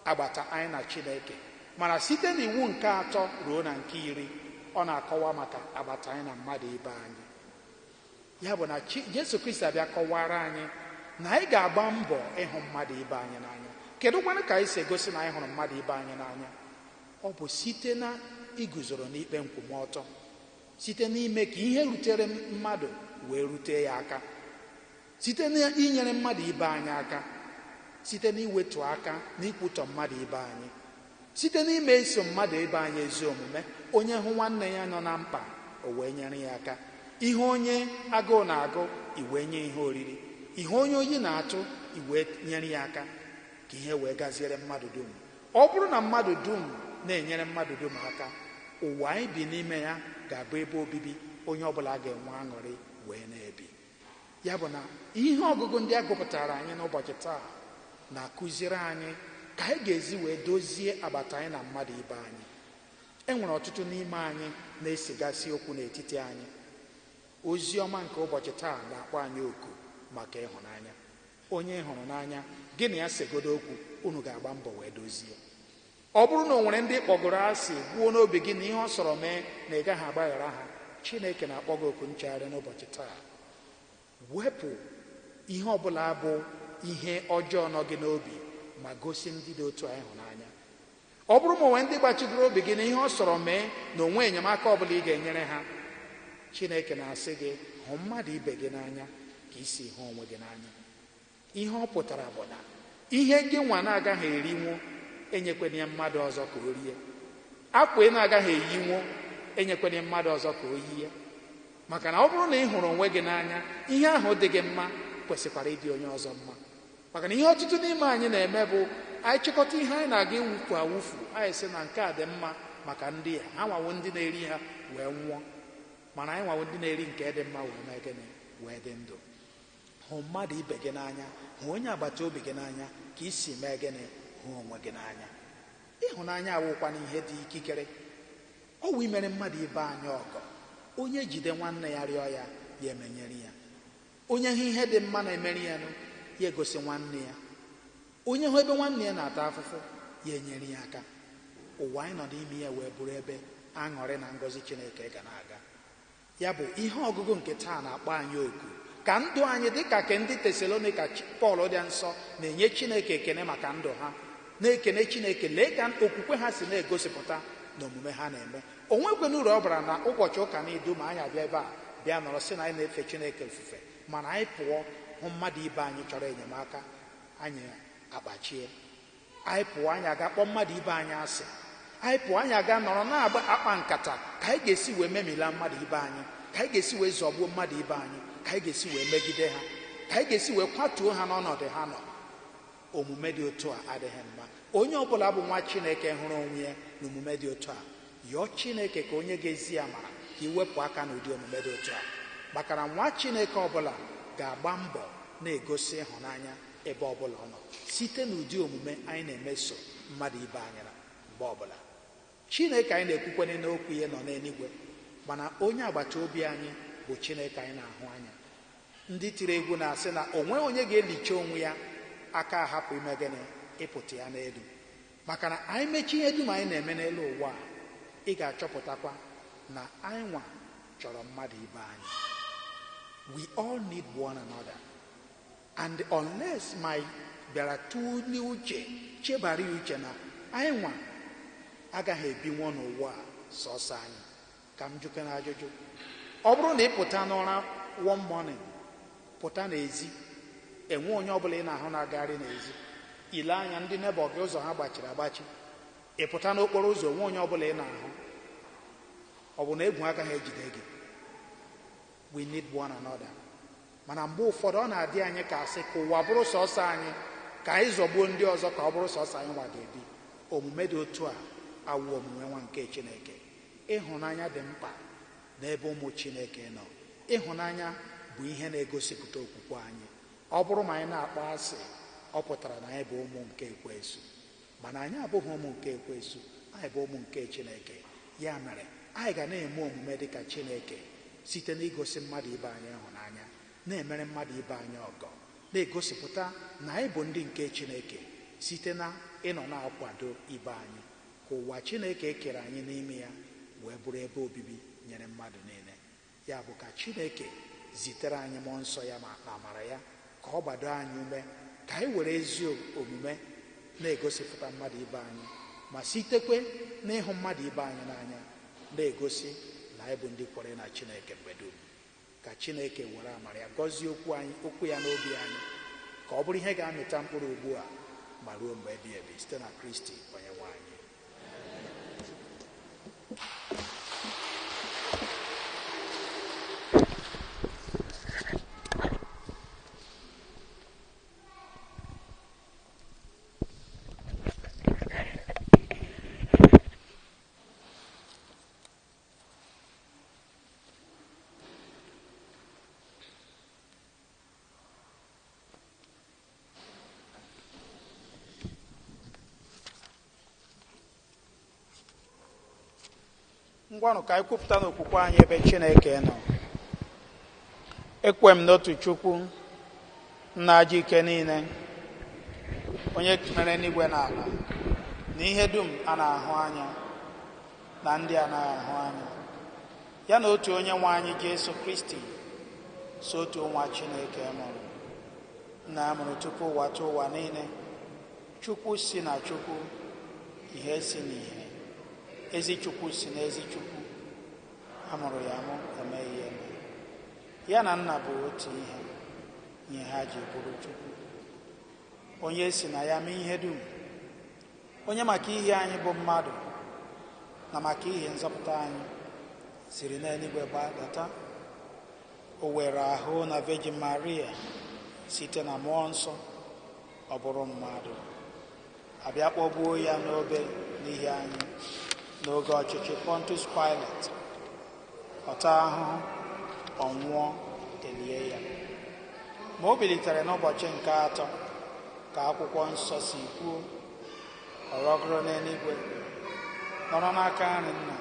agbata anyị na Chineke, mana site n'iwu nke atọ ruo na nke 10, ọ na-akọwa maka agbata anyị na mmadụ ibe anyị. Ya bụ na Jesu Kristi abịa kọwara anyị na anyị ga-agba mbọ ịhụ mmadụ ibe anyị n'anya. Kedu kwanụ ka anyị si egosi na anyị hụrụ mmadụ ibe anyị n'anya? Ọ bụ site na iguzoro n'ikpe nkwụmọtọ, site n'ime ka ihe rutere mmadụ wee rute ya aka, site n'inyere mmadụ ibe anyị aka, site n'iwetu aka na ikwutọ mmadụ ibe anyị, site n'ime iso mmadụ ibe anyị ezi omume. Onye hụ nwanne ya nọ na mkpa, o wee nyere ya aka. Ihe onye agụụ na-agụ, iwee nye ihe oriri. Ihe onye oyi na-atụ, iwee nyere ya aka, ka ihe wee gaziere mmadụ dum. Ọ bụrụ na mmadụ dum na-enyere mmadụ dum aka, ụwa anyị bi n'ime ya ga-abụ ebe obibi onye ọbụla ga-enwe aṅụrị wee na-ebi. Ya bụ na ihe ọgụgụ ndị a gụpụtara anyị n'ụbọchị taa na-akụziri anyị ka anyị ga-ezi wee dozie agbata anyị na mmadụ ibe anyị. E nwere ọtụtụ n'ime anyị na-esegasị okwu n'etiti anyị. Ozi ọma nke ụbọchị taa na-akpọ anyị oku maka ịhụnanya. Onye hụrụ n'anya gị na ya segodo okwu, unu ga-agba mbọ wee dozie. Ọ bụrụ na o nwere ndị kpọgoro asị gwuo n'obi gị na ihe ọ sọrọ mee na ị gaghị agbaghara ha, Chineke na-akpọ gị oku nchegharị n'ụbọchị taa. Wepụ ihe ọbụla bụ ihe ọjọọ nọ gị n'obi ma gosi ndị dị otu a ịhụnanya. Ọ bụrụ ma onwe ndị gbachigoro obi gị na ihe ọ sọrọ mee na onwe enyemaka ọbụla ị ga-enyere ha, Chineke na-asị gị hụ mmadụ ibe gị n'anya ka isi hụ onwe gị n'anya. Ihe ọ pụtara bụ na ihe gị nwa na-agaghị erinwu, enyekwana ya mmadụ ọzọ ka o rie. Akwa ị na-agaghị eyinwu, enyekwana ya mmadụ ọzọ ka o yie. Maka na ọ bụrụ na ị hụrụ onwe gị n'anya, ihe ahụ dị gị mma kwesịkwara ịdị onye ọzọ mma. Maka na ihe ọtụtụ n'ime anyị na-eme bụ anyị chịkọta ihe anyị na-aga iwufu awufu, anyị sị na nke a dị mma maka ndị a, ha nwawo ndị na-eri ha wee nwụọ, mana anyị nwawo ndị na-eri nke dị mma wee mee gịnị? Wee dị ndụ. Hụ mmadụ ibe gị n'anya, hụ onye agbata obi gị n'anya ka isi mee gịnị? Hụ onwe gị n'anya. Ịhụnanya awụkwana ihe dị ikikere. Ọ wụ imere mmadụ ibe anyị ọgọ. Onye jide nwanne ya rịọ ya, ya emenyere ya. Onye hụ ihe dị mma na-emere ya nụ, ya egosi nwanne ya. Onye hụ ebe nwanne ya na-ata afụfụ, ya enyere ya aka. Ụwa anyị nọ n'ime ya wee bụrụ ebe aṅụrị na ngọzi Chineke ga na-aga. Ya bụ ihe ọgụgụ nke taa na-akpọ anyị oku ka ndụ anyị dị ka nke ndị Tesalonika Pọl dị nsọ na-enye Chineke ekene maka ndụ ha, na-ekene Chineke. Lee ka okwukwe ha si na-egosipụta na omume ha na-eme. O nwekwana uru ọ bara na ụbọchị ụka na-edu ma anyị abịa ebe a bịa nọrọ sị na anyị na-efe Chineke ofufe, mana anyị pụọ hụ mmadụ ibe anyị chọrọ enyemaka, anyị akpachie. Anyị pụọ, anyị aga kpọọ mmadụ ibe anyị asị. Anyị pụọ, anyị aga nọrọ na-agba akpa nkata ka anyị ga-esi wee memila mmadụ ibe anyị, ka anyị ga-esi wee zọgbuo mmadụ ibe anyị, ka anyị ga-esi wee megide ha, ka anyị ga-esi wee kwatuo ha n'ọnọdụ ha nọ. Omume dị otu a adịghị mma. Onye ọbụla bụ nwa Chineke hụrụ onwe ya na omume dị otu a, yọọ Chineke ka onye ga-ezi amara ka iwepụ aka n'ụdị omume dị otu a. Maka na nwa Chineke ọbụla ga-agba mbọ na-egosi ịhụnanya ebe ọbụla ọ nọ site n'ụdị omume anyị na-emeso mmadụ ibe anyị na mgbe ọbụla. Chineke anyị na-ekwukwere n'okwu ihe nọ n'eluigwe, mana onye agbata obi anyị bụ Chineke anyị na-ahụ anya. Ndị tiri egwu na-asị na onwe onye ga-elicha onwe ya aka ahapụ ime gịnị, ịpụta ya n'elu. Maka na anyị mechie ihe dum anyị na-eme n'elu ụwa a, ị ga-achọpụtakwa na anyị nwa chọrọ mmadụ ibe anyị. We all need one another, and unless my bịara tụlee uche, chebara ya uche na anyị nwa agaghị ebinwo n'ụwa a sọsọ anyị. Ka m jụkere ajụjụ, ọ bụrụ na ị pụta n'ụra one morning, pụta n'ezi, enwe onye ọbụla ị na-ahụ na-agagharị n'ezi, ile anya ndị neighbor gị ụzọ ha gbachiri agbachi, ị pụta n'okporo ụzọ onwe onye ọbụla ị na-ahụ, ọ bụ na egwu agaghị ejide gị? We need one another. Mana mgbe ụfọdụ ọ na-adị anyị ka asị ka ụwa bụrụ sọsọ anyị, ka anyị zọgbuo ndị ọzọ ka ọ bụrụ sọsọ anyị nwa ga-ebi. Omume dị otu a awụ omume nwa nke Chineke. Ịhụnanya dị mkpa n'ebe ụmụ Chineke nọ. Ịhụnanya bụ ihe na-egosipụta okwukwe anyị. Ọ bụrụ ma anyị na-akpọ asị, ọ pụtara na anyị bụ ụmụ nke ekwensu. Mana anyị abụghị ụmụ nke ekwensu, anyị bụ ụmụ nke Chineke. Ya mere anyị ga na-eme omume dị ka Chineke site n'igosi mmadụ ibe anyị ịhụnanya, na-emere mmadụ ibe anyị ọgọ, na-egosipụta na anyị bụ ndị nke Chineke site na ịnọ na-akwado ibe anyị, ka ụwa Chineke kere anyị n'ime ya wee bụrụ ebe obibi nyere mmadụ niile. Ya bụ ka Chineke zitere anyị mmụọ nsọ ya na amara ya, ka ọ gbado anyị ume ka anyị were ezi omume na-egosipụta mmadụ ibe anyị, ma sitekwe n'ịhụ mmadụ ibe anyị n'anya na-egosi na anyị bụ ndị kwere na Chineke mgbe dum. Ka Chineke were amara ya gọzie okwu anyị, okwu ya n'obi anyị, ka ọ bụrụ ihe ga-amịta mkpụrụ ugbu a ma ruo mgbe ebighị ebi, site na Kristi onye nwe anyị. Ngwanụ ka anyị kwupụta n'okwukwe anyị ebe Chineke nọ. Ekwe m n'otu Chukwu, nna ajọ ike niile, onye mere n'igwe na ala, na ihe dum a na-ahụ anya na ndị anaghị ahụ anya, ya na otu onye nwe anyị Jesu Kristi, so otu nwa Chineke mụrụ, nna a mụrụ tupu ụwa tụ ụwa niile, Chukwu si na Chukwu, ihe si n'ihe, ezi Chukwu si n'ezi Chukwu, a mụrụ ya amụ, emeghị ya eme, ya na nna bụ otu ihe, ihe ha ji bụrụ Chukwu, onye si na ya mee ihe dum, onye maka ihe anyị bụ mmadụ na maka ihe nzọpụta anyị siri n'eluigwe gbadata. O were ahụ na Virgin Maria site na mmụọ nsọ, ọ bụrụ mmadụ, abịa kpọgbuo ya n'obe n'ihi anyị n'oge ọchịchị Pontius Pilate. Ọ taa ahụhụ, ọ nwụọ, elie ya, ma o bilitere n'ụbọchị nke atọ ka akwụkwọ nsọ si kwuo. Ọ rọgoro n'eluigwe, nọrọ n'aka nri nna,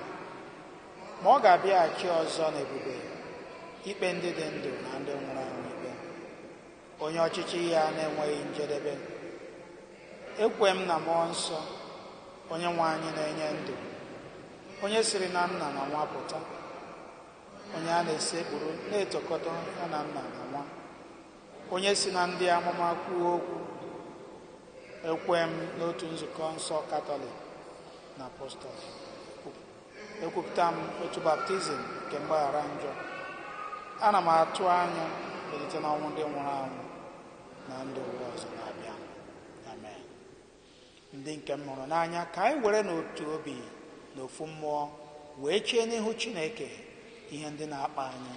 ma ọ ga-abịaghachi ọzọ n'ebube ikpe ndị dị ndụ na ndị nwụrụ anwụ ikpe, onye ọchịchị ya na-enweghị njedebe. Ekwe m na mmụọ nsọ, onye nwe anyị na-enye ndụ, onye siri na nna na nwa pụta, onye a na-esekpuru na-etokọta ya na nna na nwa, onye si na ndị amụma kwuo okwu. Ekwe m n'otu nzukọ nsọ Katọlik na apọstọl. Ekwupụta m otu baptizim nke mgbaghara njọ. Ana m atụ anya mbilite n'ọnwụ ndị nwụrụ anwụ na ndụ ụwa ọzọ na-abịa. Amen. Ndị nke m hụrụ n'anya, ka anyị were n'otu obi na ofu mmụọ wee chee n'ihu Chineke ihe ndị na-akpa anyị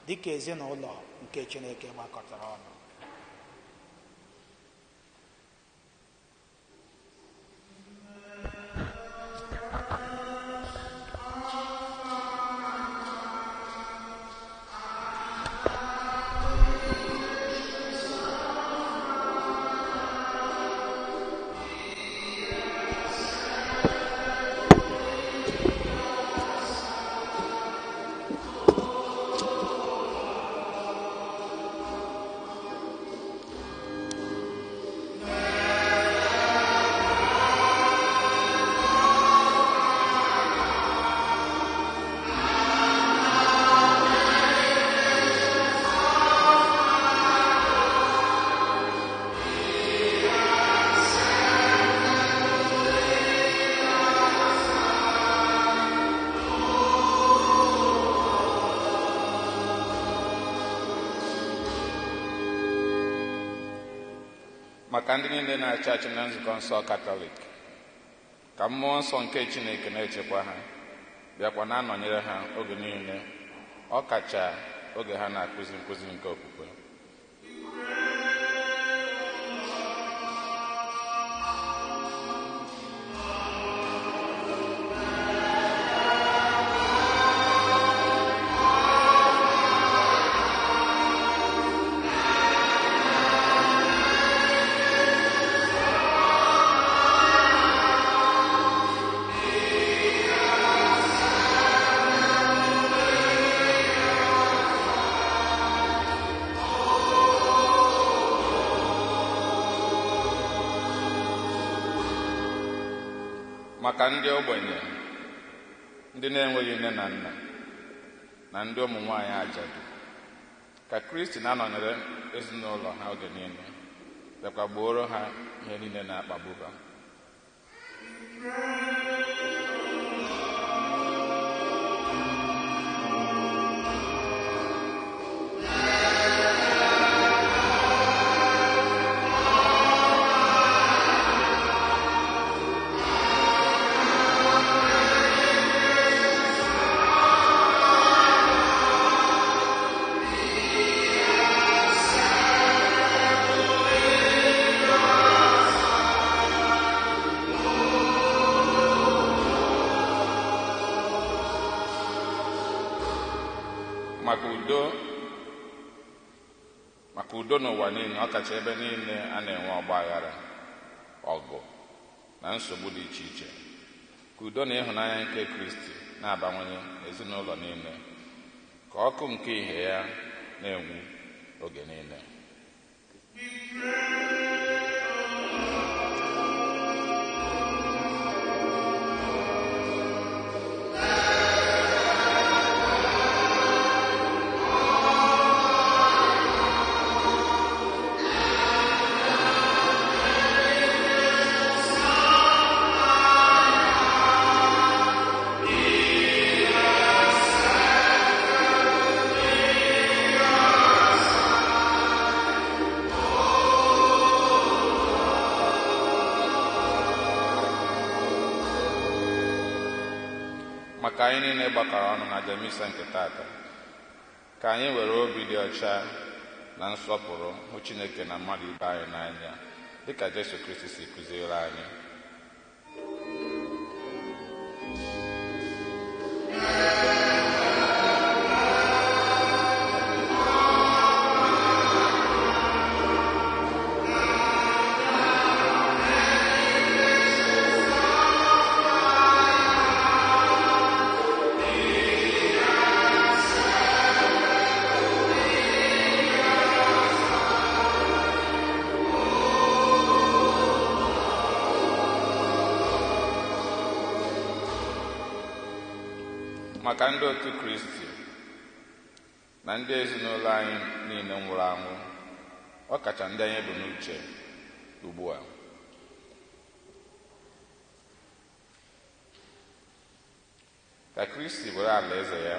dịka ezinụlọ nke Chineke gbakọtara ọnụ. Maka ndị niile na-achị achị na nzukọ nsọ Katọlik, ka mmụọ nsọ nke Chineke na-echekwa ha, bịakwa na-anọnyere ha oge niile, ọ kacha oge ha na-akụzi nkụzi nke okwukwe. Maka ndị ogbenye, ndị na-enweghị nne na nna, na ndị ụmụ nwaanyị ajadu, ka Kristi na-anọnyere ezinụlọ ha oge niile, bịakwa gbooro ha ihe niile na-akpagbu ha. Maka udo n'ụwa niile, ọkacha ebe niile a na-enwe ọgba aghara, ọgụ na nsogbu dị iche iche, ka udo na ịhụnanya nke Kristi na-abawanye n'ezinụlọ niile, ka ọkụ nke ìhè ya na-enwu oge niile. Maka anyị niile gbakọrọ ọnụ na aja misa nke tata, ka anyị were obi dị ọcha na nsọpụrụ hụ Chineke na mmadụ ibe anyị n'anya, dịka Jesu Kristi si kụziere anyị. Maka ndị otu Kristi na ndị ezinụlọ anyị niile nwụrụ anwụ, ọ kacha ndị anyị bụ n'uche ugbu a. Ka Kristi were alaeze ya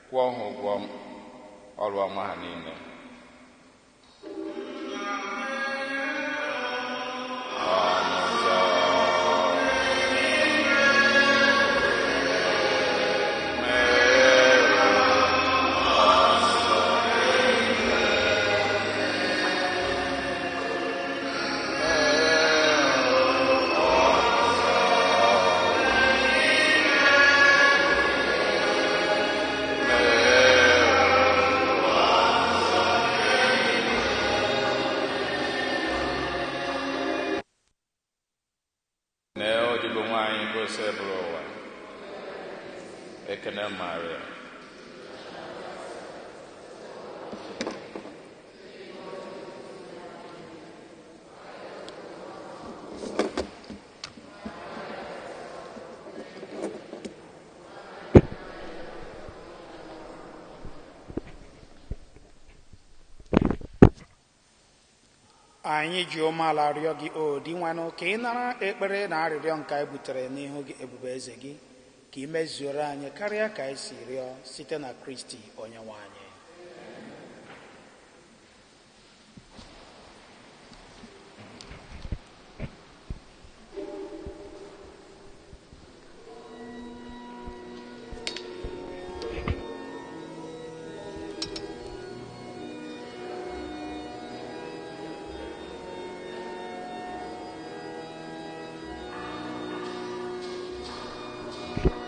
kwụọ ha ụgwọ ọrụ ọma ha niile. Ekene Maria. Anyị ji umeala rịọ gị, o Dinwenụ, ka ị nara ekpere na arịrịọ nke anyị butere n'ihu gị, ebube eze gị, ka ị mezuoro anyị karịa ka anyị si rịọ, site na Kristi onyenwe anyị. Amen.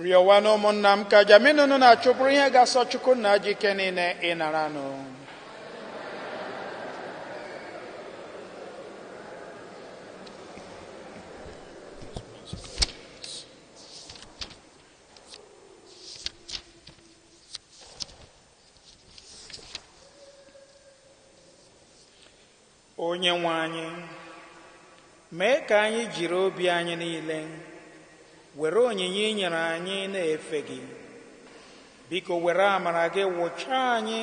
Rịọwa na ụmụnna m ka jaminunu na-achụpụrụ ihe ga-asọ Chukwu nna ji ike niile ịnaranụ. Onye nwe anyị, mee ka anyị jiri obi anyị niile were onyinye ị nyere anyị na-efe gị. Biko were amara gị wụchaa anyị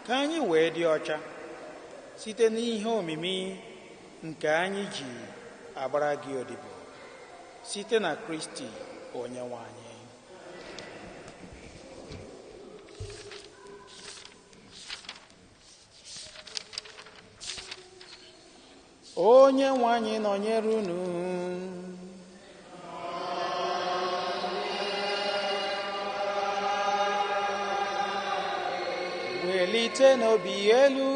ka anyị wee dị ọcha site n'ihe omimi nke anyị ji agbara gị odibo, site na Kristi onye nwe anyị. Onye nwe anyị nọnyere unu. Welite n'obi elu.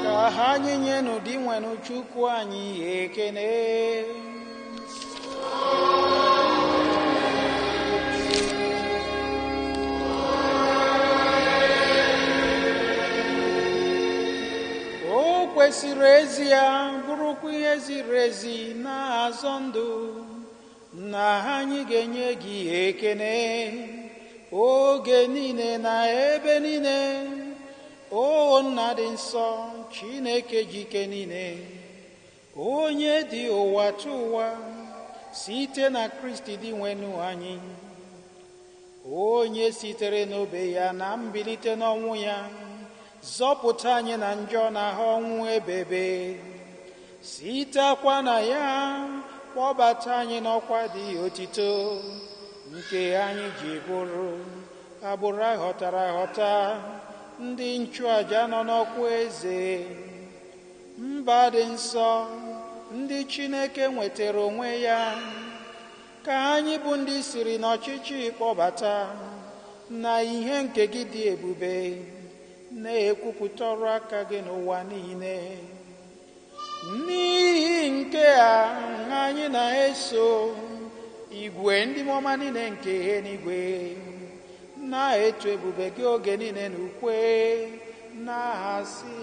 Ka ha anyị nye n'ụdị nwenụ Chukwu anyị ekene. O kwesịrị ezi ya bụrụkwa ihe ziri ezi na-azọ ndụ na anyị ga-enye gị ekene oge niile na ebe niile. O nna dị nsọ, Chineke ji ike niile, onye dị ụwa tụ ụwa, site na Kristi dị nwenụ anyị, onye sitere n'obe ya na mbilite n'ọnwụ ya zọpụta anyị na njọ na ahụ ọnwụ ebebe, sitekwa na ya kpọbata anyị n'ọkwa dị otito nke anyị ji bụrụ agbụrụ aghọtara aghọta, ndị nchụaja nọ n'ọkwa eze, mba dị nsọ, ndị Chineke nwetara onwe ya, ka anyị bụ ndị siri n'ọchịchị kpọbata na ihe nke gị dị ebube na-ekwupụta ọrụ aka gị n'ụwa niile. N'ihi nke a anyị na-eso igwe ndị mmụọ niile nke eluigwe na-eto ebube gị oge niile na ukwe na-asị: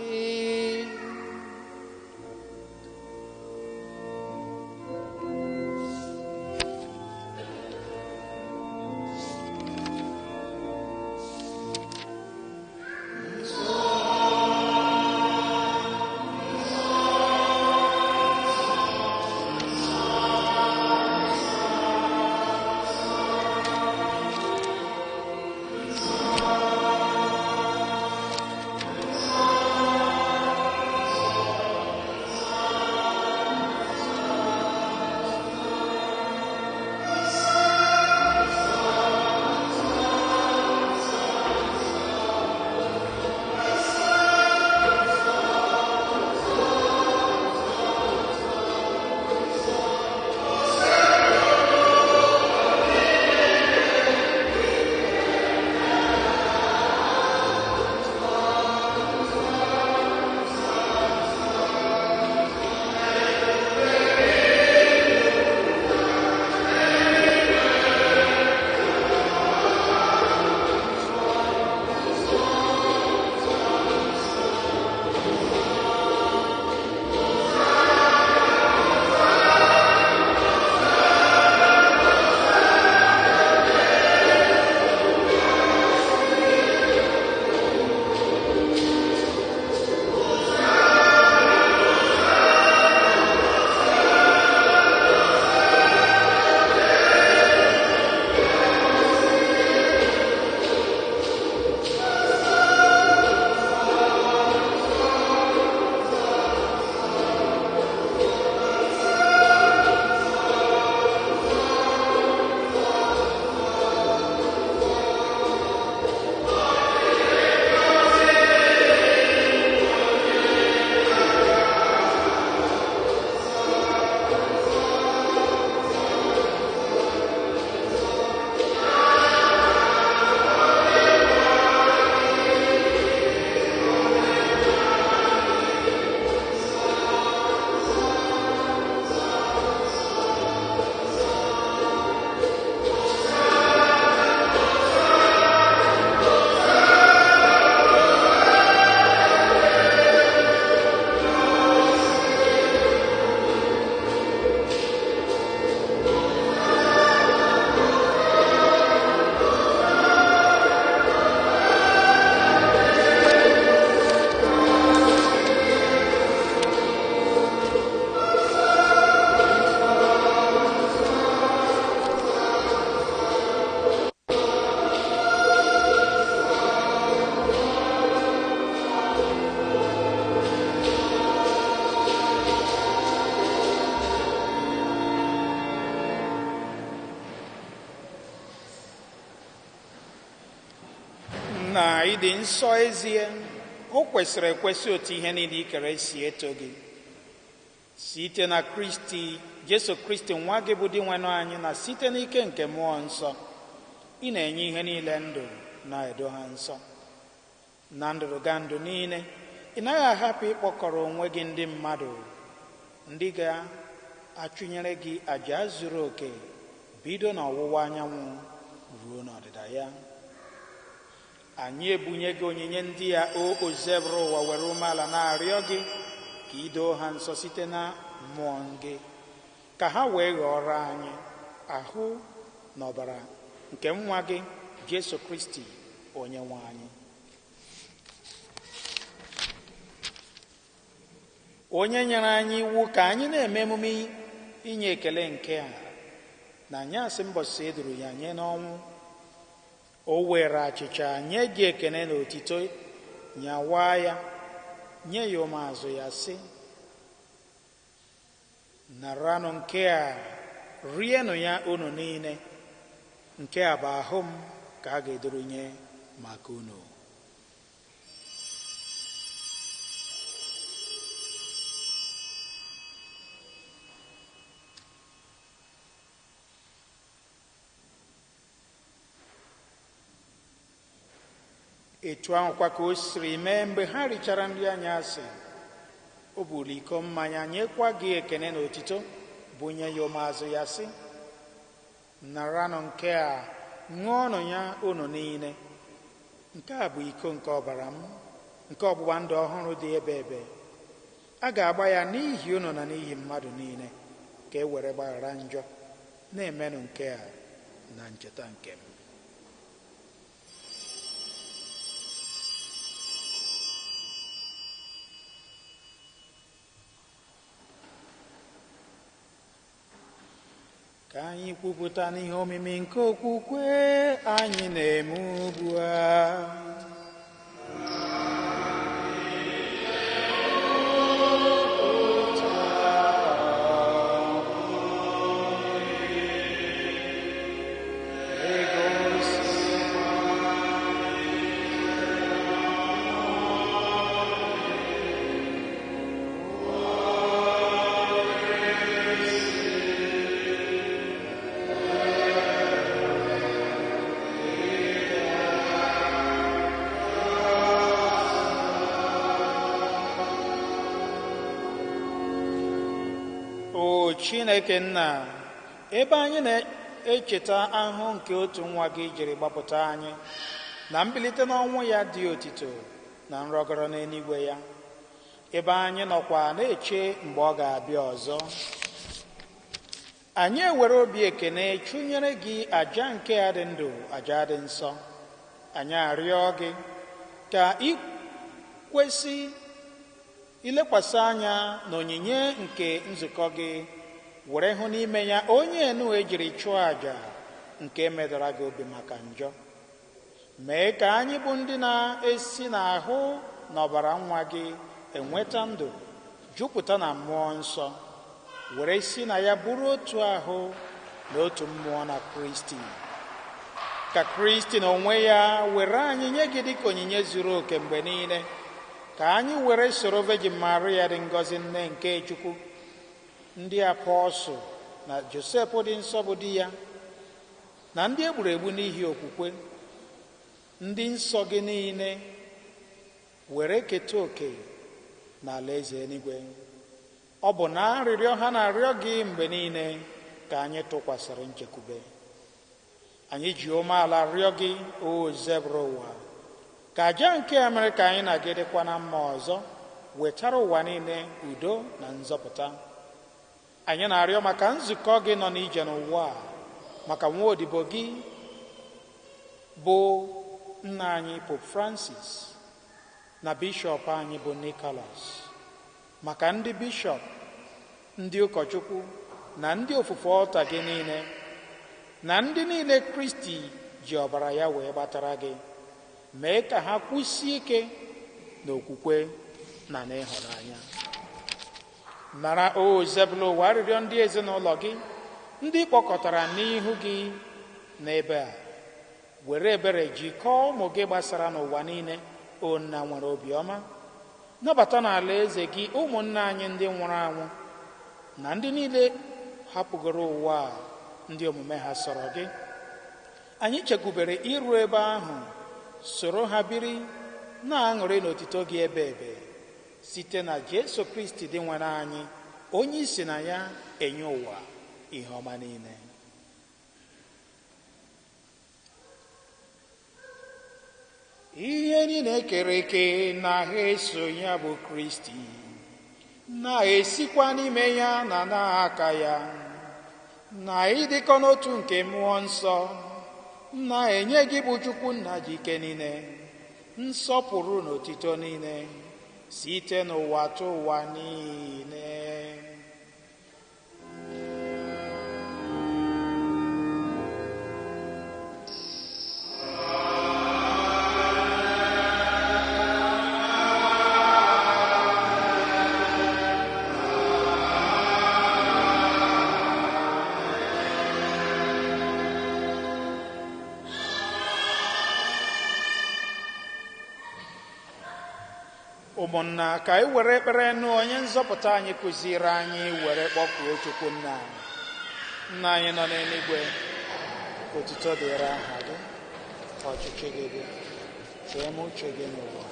Nna, ị dị nsọ ezie. O kwesịrị ekwesị otu ihe niile i kere si eto gị. Site na Kristi Jesu Kristi nwa gị bụ Dinwenụ anyị, na site n'ike nke Mmụọ Nsọ, ị na-enye ihe niile ndụ na-edo ha nsọ. Na ndụrụgandụ niile, ị naghị ahapụ ịkpọkọrọ onwe gị ndị mmadụ ndị ga-achụnyere gị àjà zuru oke bido n'ọwụwa anyanwụ ruo n'ọdịda ya. Anyị ebunye gị onyinye ndị a, o ozebụrụ ụwa, were umeala na-arịọ gị ka i doo ha nsọ site na mmụọ gị, ka ha wee ghọrọ anyị ahụ na ọbara nke nwa gị Jesu Kristi onye nwe anyị. Onye nyere anyị iwu ka anyị na-eme emume inye ekele nke a na anyasị mbọsị e duru ya nye n'ọnwụ, o were achịcha nye gị ekene na otito, nyawa ya, nye ya ụmụazụ ya sị: naranụ nke a, rienụ ya unu niile, nke a bụ ahụ m ka a ga-edoro nye maka unu. Etu ahụkwa ka o siri mee mgbe ha richara nri anyasị, o buru iko mmanya nyekwa gị ekene na otito, bunye ya ụmụazụ ya sị: naranụ nke a, ṅụọnụ ya unu niile, nke a bụ iko nke ọbara m, nke ọgbụgba ndụ ọhụrụ dị ebe ebe. A ga-agba ya n'ihi unu na n'ihi mmadụ niile, ka e were gbaghara njọ. Na-emenụ nke a na ncheta nke m. Ka anyị kwupụta n'ihe omimi nke okwukwe anyị na-eme ugbu a. O Chineke nna, ebe anyị na-echeta ahụhụ nke otu nwa gị jiri gbapụta anyị na mbilite n'ọnwụ ya dị otito na nrọgọrọ n'eluigwe ya, ebe anyị nọkwa na-eche mgbe ọ ga-abịa ọzọ, anyị ewere obi ekene chụnyere gị àjà nke a dị ndụ, àjà dị nsọ. Anyị arịọ gị ka ị kwesị ilekwasị anya n'onyinye nke nzukọ gị, were hụ n'ime ya onye enu ejiri chụọ àjà nke medara gị obi maka njọ. Mee ka anyị bụ ndị na-esi n'ahụ na ọbara nwa gị enweta ndụ, jupụta na mmụọ nsọ, were si na ya bụrụ otu ahụ na otu mmụọ na Kristi. Ka Kristi na onwe ya were anyị nye gị dịka onyinye zuru oke mgbe niile, ka anyị were soro Virgin Maria dị ngọzi, nne nke Chukwu, ndị apọstụl na Josef dị nsọ bụ di ya, na ndị egburu egbu n'ihi okwukwe, ndị nsọ gị niile, were keta oke n'ala eze eluigwe. Ọ bụ na arịrịọ ha na-arịọ gị mgbe niile ka anyị tụkwasịrị nchekwube. Anyị ji umeala rịọ gị, o zebụrụ ụwa, ka àjà nke a mere ka anyị na gị dịkwa na mma ọzọ wetara ụwa niile udo na nzọpụta. Anyị na-arịọ maka nzukọ gị nọ n'ije n'ụwa a, maka nwa odibo gị bụ nna anyị Pope Francis na bishọp anyị bụ Nicholas, maka ndị bishọp, ndị ụkọchukwu na ndị ofufe ọlta gị niile, na ndị niile Kristi ji ọbara ya wee gbatara gị. Mee ka ha kwụsie ike n'okwukwe na n'ịhụnanya. Nara, o zebụla ụwa, arịrịọ ndị ezinụlọ gị, ndị kpọkọtara n'ihu gị n'ebe a. Were ebere jikọọ ụmụ gị gbasara n'ụwa niile, o nna nwere obiọma. Nabata n'ala eze gị ụmụnna anyị ndị nwụrụ anwụ na ndị niile hapụgoro ụwa a, ndị omume ha sọrọ gị. Anyị chekwubere iru ebe ahụ, soro ha biri na-aṅụrị n'otito gị ebe ebe, site na Jesu Kristi dị nwere anyị, onye isi na ya enye ụwa ihe ọma niile. Ihe niile kere eke na ha eso ya bụ Kristi, na-esikwa n'ime ya na n'aka ya, na ịdịkọ n'otu nke mmụọ nsọ, na-enye gị bụ Chukwu nna ji ike niile, nsọpụrụ na otito niile, site n'ụwa tụ ụwa niile. Ụmụnna, ka anyị were ekpere nụ onye nzọpụta anyị kụziri anyị, were kpọkuo Chukwu nna. Nna anyị nọ n'eluigwe, otuto dịrị aha gị, ka ọchịchị gị bịa, ka eme uche gị n'ụwa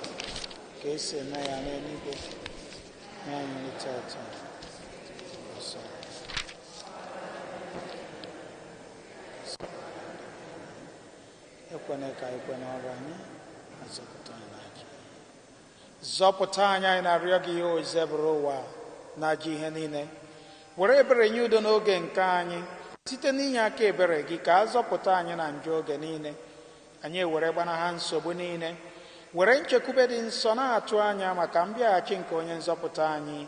ka esi eme ya n'eluigwe. Nye anyị nri tata, ọsọ. Ekwena ka anyị kwe n'ọrụ anyị, ma zọpụta anyị n'ajọ. Zọpụta anyị, anyị na-arịọ gị, ihe oze bụrụ ụwa na ajọ ihe niile. Were ebere nye udo n'oge nke anyị, site n'inye aka ebere gị ka a zọpụta anyị na njọ oge niile. Anyị ewere gbanaha nsogbu niile, were nchekwube dị nsọ na-atụ anya maka mbịaghachi nke onye nzọpụta anyị,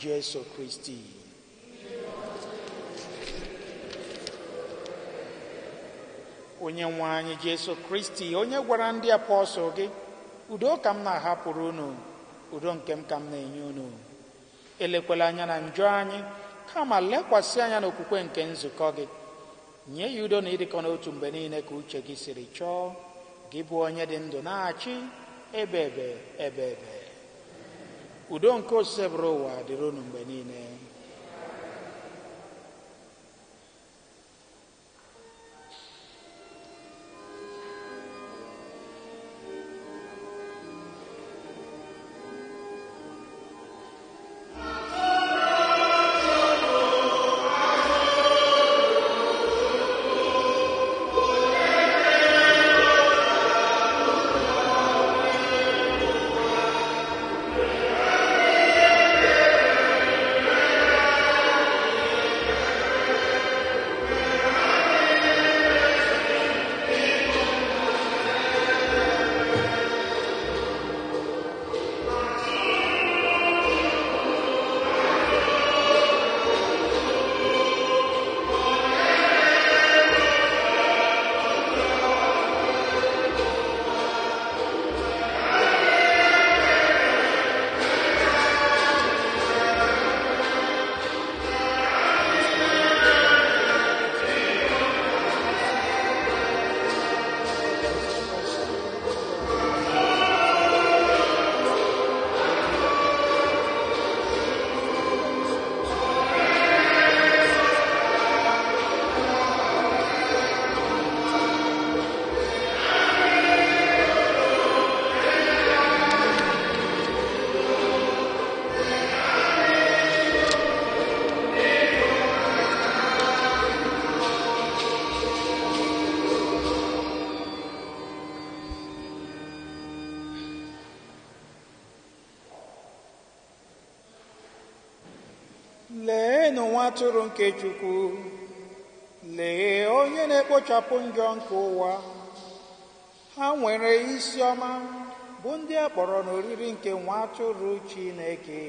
Jesu Kristi. Onye nwe anyị Jesu Kristi, onye gwara ndị apọstụl gị, udo ka m na-ahapụrụ unu, udo nke m ka m na-enye unu. Elekwala anya na njọ anyị, kama lekwasị anya n'okwukwe nke nzukọ gị. Nye ya udo na ịdịkọ n'otu mgbe niile ka uche gị siri chọọ, gị bụ onye dị ndụ na-achị ebe ebe ebe ebe. Udo nke osise bụrụ ụwa dịrị unu mgbe niile. Leenụ nwa atụrụ nke Chukwu, lee onye na-ekpochapụ njọ nke ụwa. Ha nwere isi ọma bụ ndị a kpọrọ n'oriri nke nwa atụrụ Chineke.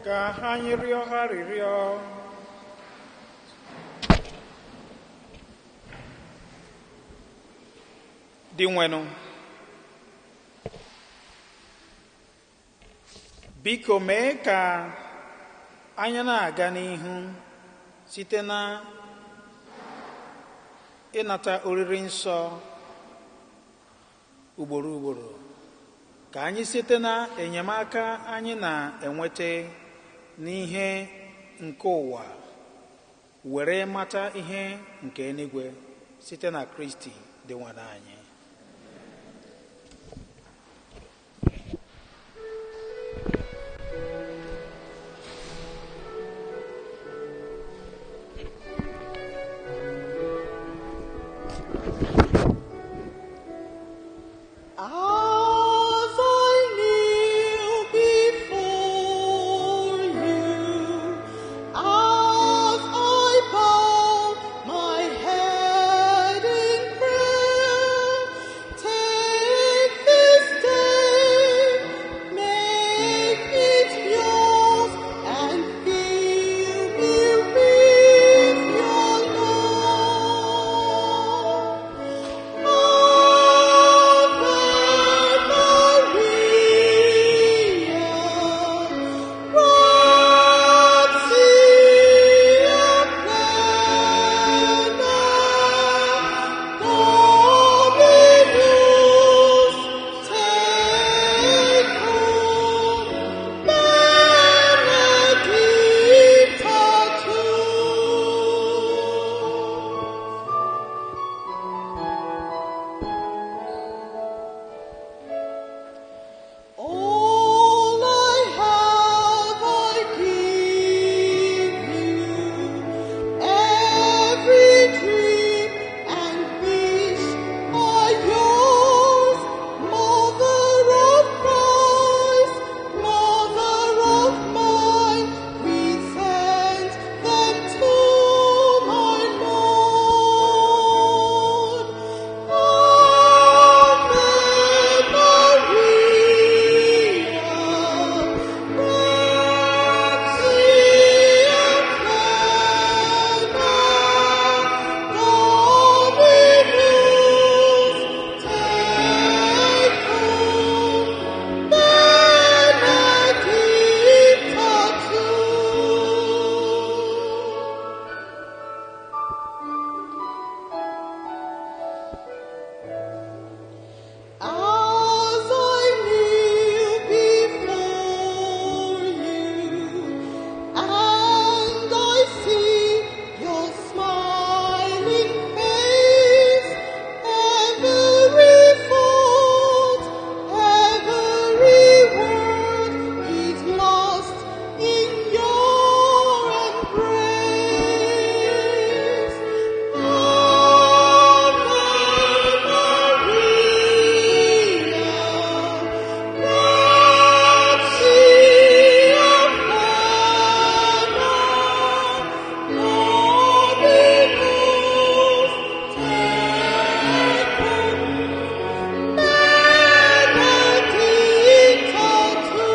Ka anyị rịọ arịrịọ. Dinwenụ, biko mee ka anyị na-aga n'ihu site na ịnata oriri nsọ ugboro ugboro, ka anyị site na enyemaka anyị na-enweta n'ihe nke ụwa were mata ihe nke eluigwe site na Kristi Dinwenụ anyị. As I kneel before you, as I bow my head in prayer, take this day, make it yours, and fill me with your love. Ave Maria, gratia plena, Dominus tecum, benedicta tu. All I have I give you, every dream and wish are yours, Mother of Christ, Mother of mine, present them to my Lord. Ave Maria, gratia plena, Dominus tecum, benedicta tu. As I kneel before you, and I see your smiling face, every thought, every word is lost in your embrace. Ave Maria, gratia plena, Dominus tecum, benedicta tu.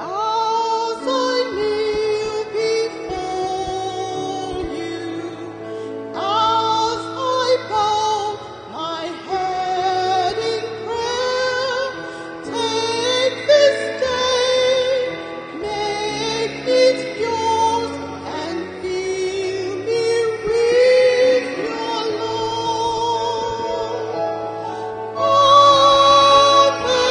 As I kneel before you, as I bow my head in prayer, take this day, make it yours, and fill me with your love. Ave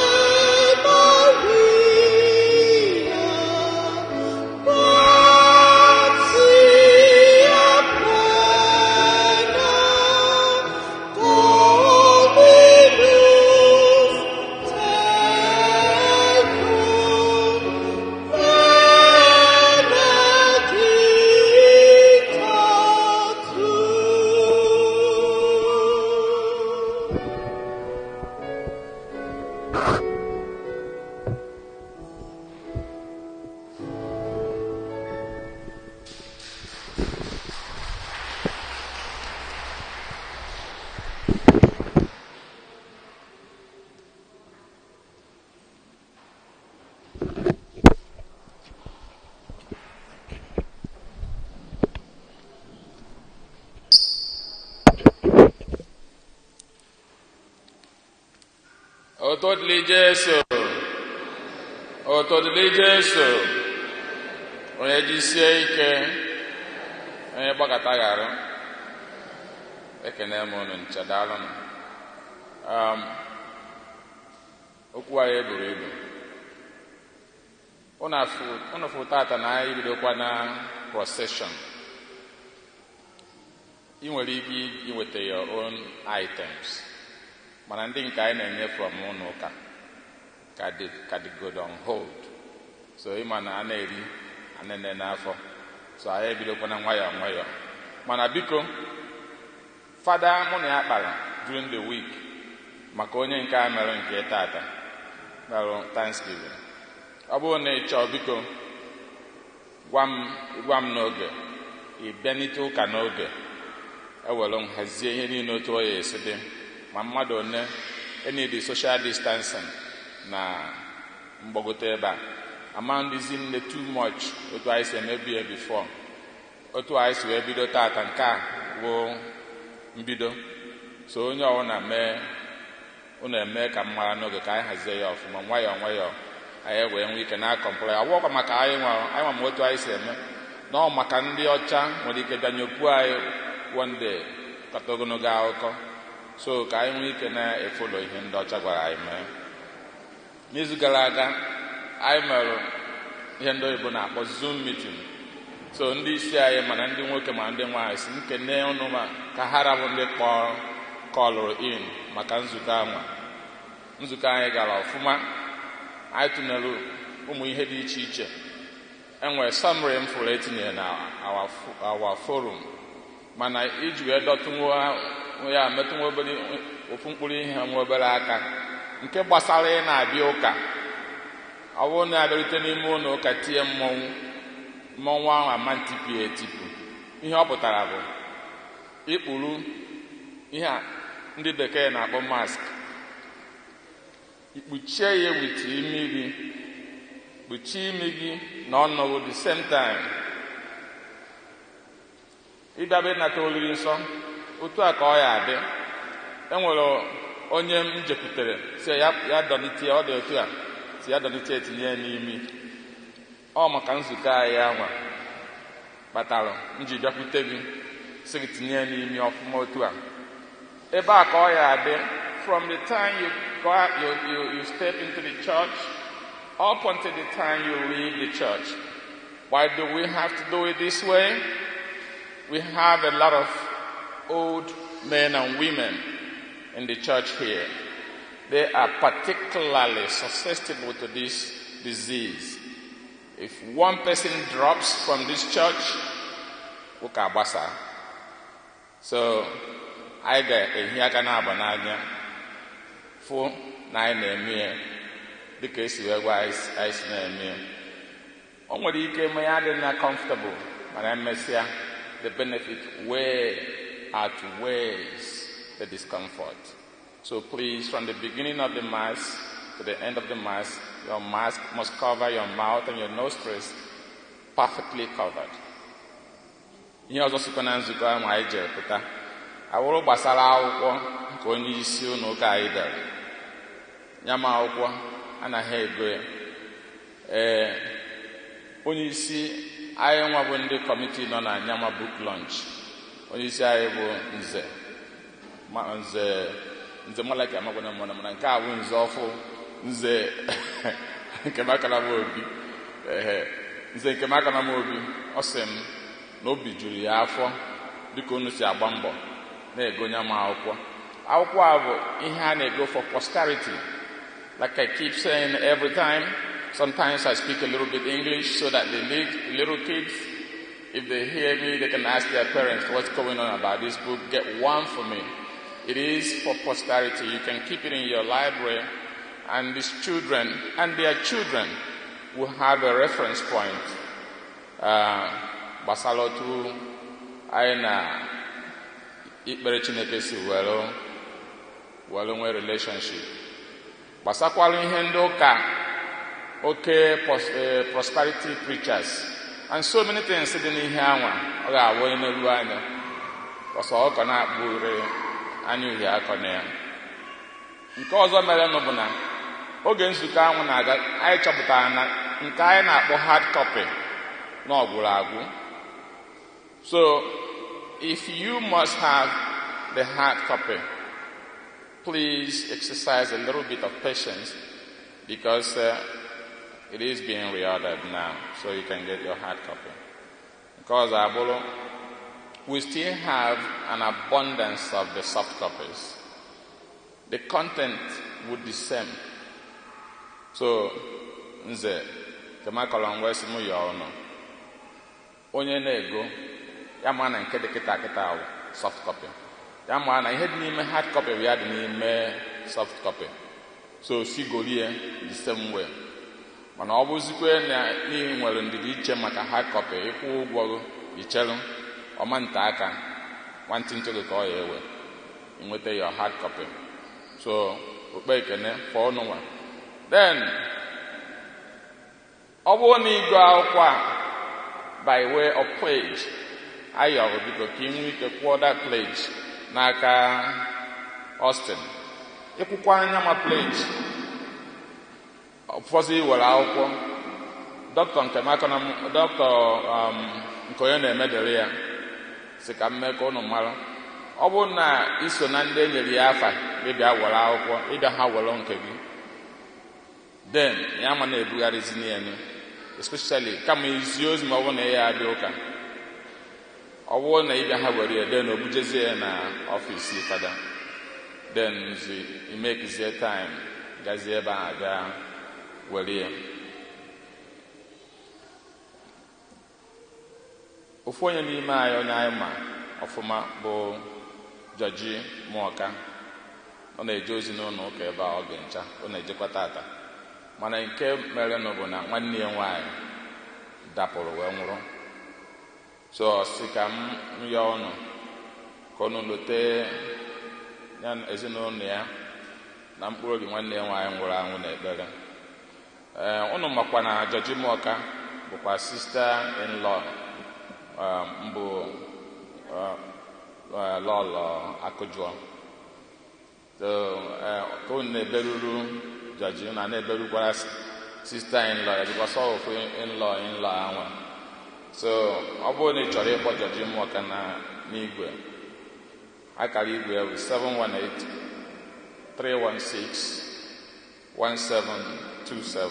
Otito dịrị Jesu. Otito dịrị Jesu. Onye jisie ike, onye gbakọta ghara. Ekene m unu ncha, daalụnụ. Okwu anyị buru ibu. Unu fụ tata na anyị bidokwa na procession. Ị nwere ike inweta your own items, mana ndị nke anyị na-enye from ụlọ ụka ka dị good on hold. So ịma na a na-eri anene n'afọ, so anyị ebidokwa na nwayọọ nwayọọ. Mana biko, Fada mụ na ya kpara during the week maka onye nke a mere nke tata merụ Thanksgiving. Ọ bụrụ na ị chọọ, biko gwa m n'oge ị bịanite ụka n'oge, ewere m hazie ihe niile otu ọ ya esi dị, ma mmadụ one enidi social distancing na mgbagote ebe a ama ndịzi nne too much otu anyị si emebi ya before, otu anyị si wee bido tata. Nke a bụ mbido, so onye ọbụla mee unu eme ka m mara n'oge ka anyị hazie ya ọfụma, nwayọọ nwayọọ, anyị wee nwee ike na-acomply. Ọ bụghịkwa maka anyị nwa, anyị nwa ma otu anyị si eme na ọ maka ndị ọcha nwere ike bịa nyopuo anyị one day kata ogologo akụkọ. So ka anyị nwee ike na-efollow ihe ndị ọcha gwara anyị mee. N'izu gara aga, anyị mere ihe ndị oyibo na-akpọ Zoom meeting. So ndị isi anyị, mana ndị nwoke ma ndị nwaanyị, si nkene ụnụ ma ka ha rabụ ndị kpọrọ callụrụ in maka nzukọ anwa. Nzukọ anyị gara ọfụma. Anyị tụnyere ụmụ ihe dị iche iche. Enwere summary m fụrụ etinyere na our forum, mana iji wee dọtụ ya metụ nwa obere ofu mkpụrụ ihe, nwa obere aka nke gbasara ị na-abịa ụka. Ọ bụrụ na abịarute n'ime ụlọ ụka, tie mmọnwụ, mmọnwụ ahụ ama ntipụ ya etipụ. Ihe ọ pụtara bụ ikpuru ihe a ndị bekee na-akpọ mask, ikpuchie ya with imi gị, kpuchie imi gị na ọnụ the same time. Ịbịaba ịnata oriri nsọ, otu a ka ọ ya adị. Enwere onye m jekwutere si ya ya dọlite, ọ dị otu a, si ya dọlite, etinye ya n'imi. Ọ maka nzukọ anyị anwa kpatara m ji bịakwute gị si gị tinye ya n'imi ọfụma otu a. Ebe a ka ọ ya adị from the time you go out, you step into the church up until the time you leave the church. Why do we have to do it this way? We have a lot of old men and women in the church here. They are particularly susceptible to this disease. If one person drops from this church, ụka agbasa. So anyị ga-ehi aka na-aba n'anya fụ na anyị na-eme ya dịka esi wee gwa anyị si na-eme ya. O nwere ike ma ya adị na comfortable, mana emesịa, the benefit way outweighs the discomfort. So please, from the beginning of the Mass to the end of the Mass, your mask must cover your mouth and your nostrils, perfectly covered. Ihe ọzọ sikwa na nzukọ ahụ anyị jere pụta awụrụ gbasara akwụkwọ nke onye isi ụlọ ụka anyị dere. Ya ma akwụkwọ anaghị ego ya. Ee, onye isi anyị nwa bụ ndị kọmitii nọ na Nyama Book Launch, onye isi anyị bụ Nze Nze Malaki amagwana mana, mana nke a bụ Nze ọfụ, Nze nke makana m obi. Ehe, Nze nke makana m obi, ọ sị m na obi juru ya afọ dịka unu si agba mbọ na-ego nyama akwụkwọ. Akwụkwọ a bụ ihe a na-ego for posterity. Like I keep saying every time, sometimes I speak a little bit English so that the little kids, if they hear me, they can ask their parents what's going on about this book. Get one for me. It is for posterity. You can keep it in your library, and these children and their children will have a reference point gbasara otu anyị na ikpere Chineke si were nwee relationship, gbasakwara ihe ndị ụka. oke prosperity preachers and so many things dị n'ihe anwa ọ ga-awụ onye n'elu anya ọsọ ọkọ na-akpụ ure anya uhie akọ na ya. Nke ọzọ merenụ bụ na oge nzukọ ahụ na-aga, anyị chọpụtara na nke anyị na-akpọ hard copy na ọ gwụrụ agwụ. So if you must have the hard copy, please exercise a little bit of patience because it is being reordered now, so you can get your hard copy. Nke ọzọ abụrụ, we still have an abundance of the soft copies. The content would be same. So, nze, kemakọrọ ngwa esi mụ ya ọnụ. Onye na-ego, ya ma na nke dị kịta kịta awụ soft copy. Ya ma na ihe dị n'ime hard copy bụ ya dị n'ime soft copy. So, si golie the same way. Mana ọ bụzikwe na n'ihi nwere ndidi iche maka hard copy, ịkwụ ụgwọ gị, icherụ, ọma nta aka, nwantịntị gị ka ọ ya ewe, inweta your hard copy. So, okpe ekene for ọnụ nwa. Then, ọ bụrụ na ịgụ akwụkwọ a by way of pledge, ayọrọ biko ka ị nwee ike kwụọ that pledge n'aka Austin. Ịkwụkwa anya ma pledge, ụfọdụ iwere akwụkwọ dọkịta nke makana dọkịta nke onye na-emedere ya si ka m mee ka ụnụ mara. Ọ bụrụ na iso na ndị e nyere ya afa ịbịa were akwụkwọ, ịbịa ha were nke gị, then ya ma na-ebugharịzi ya, especially kama izi ozi ma ọ bụrụ na ya abịa ụka, ọ bụrụ na ịbịa ha were ya, then o bujezie ya na ọfịs fada, then zi imekizie time gazie ebe ahụ gaa were ya. Ofu onye n'ime anyị, onye anyị ma ọfụma, bụ Jọji Mụọka. Ọ na-eje ozi n'ụlọ ụka ebe a oge ncha, ọ na-ejekwa tata. Mana nke merenụ bụ na nwanne ya nwaanyị dapụrụ wee nwụrụ. So ọ sị ka m yọọ ụnụ ka ụnụ lote ya na ezinụlọ ya na mkpụrụ obi nwanne ya nwaanyị nwụrụ anwụ n'ekpere. Ee, ụnụ makwa na Jọji Mụọka bụkwa sister in law mbụ lọlọ Akụjụọ. So ka unu na-eberuru Jọji, na na-eberukwara sister in law ya, because ọ ofu in law in law anwa. So ọ bụrụ na ị chọrọ ịkpọ Jọji Mụọka na n'igwe, akara igwe ya bụ 718 316 1727,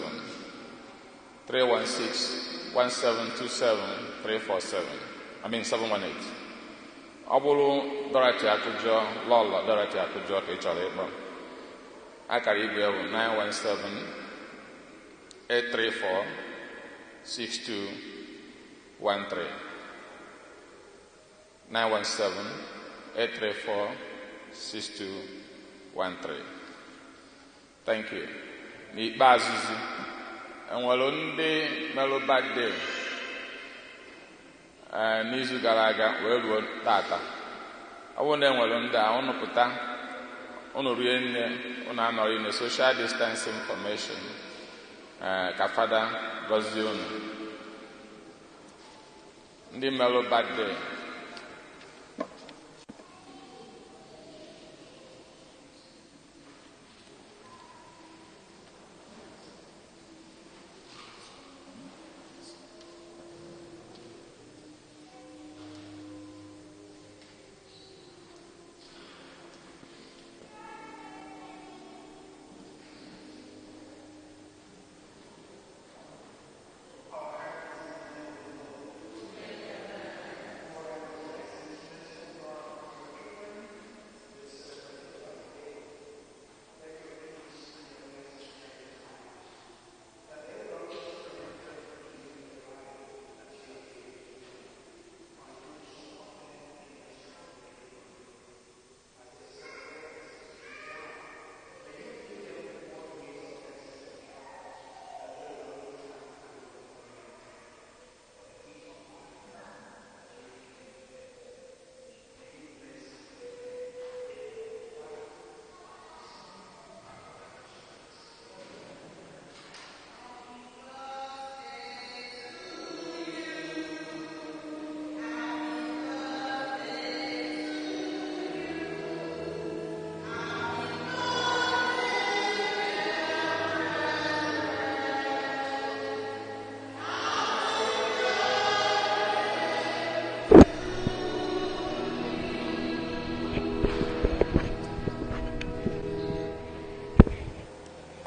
316 1727 347, I mean 718. Ọ bụrụ Dorothy Akụjọ, lọlọ Dorothy Akụjọ ka ị chọrọ ịkpọ, akara igwe ya bụ 917 834 6213, 917 834 6213. Thank you. N'ikpeazụzi, enwere ndị merụ birthday n'izu gara aga wee ruo tata. Ọ bụrụ na enwere ndị a, unu pụta, unu rie nne, unu anọrọ in social distancing formation, ka fada gọzie unu. Ndị merụ birthday.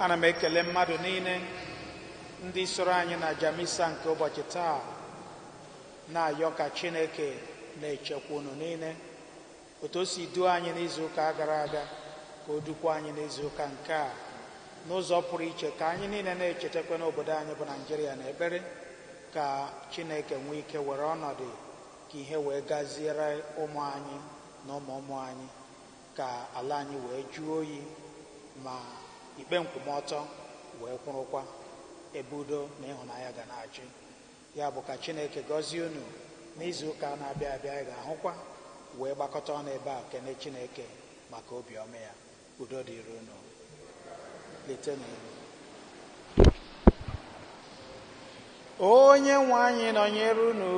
Ana m ekele mmadụ niile ndị soro anyị na jamisa nke ụbọchị taa, na-ayọ ka Chineke na-echekwa unu niile otu o si duo anyị n'izuụka gara aga, ka o dukwa anyị n'izuụka nke a n'ụzọ pụrụ iche, ka anyị niile na-echetakwa n'obodo anyị bụ Naijiria na ekpere, ka Chineke nwee ike were ọnọdụ, ka ihe wee gaziere ụmụ anyị na ụmụ ụmụ anyị, ka ala anyị wee jụọ oyi ma ikpe nkwụmọtọ wee kwụrụkwa ebe udo na ịhụnanya ga na-achị. Ya bụ, ka Chineke gọzie unu. N'izu ụka na-abịa abịa, anyị ga-ahụkwa wee gbakọta ọnụ ebe a kene Chineke maka obiọma ya. Udo dịrị unu. Lete n'ihu onye nwe anyị nọnyere unu.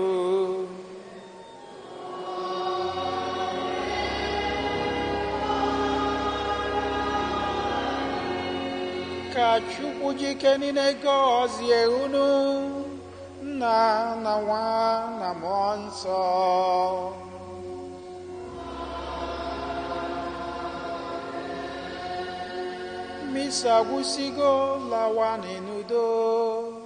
Ka Chukwu jike niile gọzie unu, Nna na Nwa na Mmụọ Nsọ. Misa gwụsigo, lawa n'udo.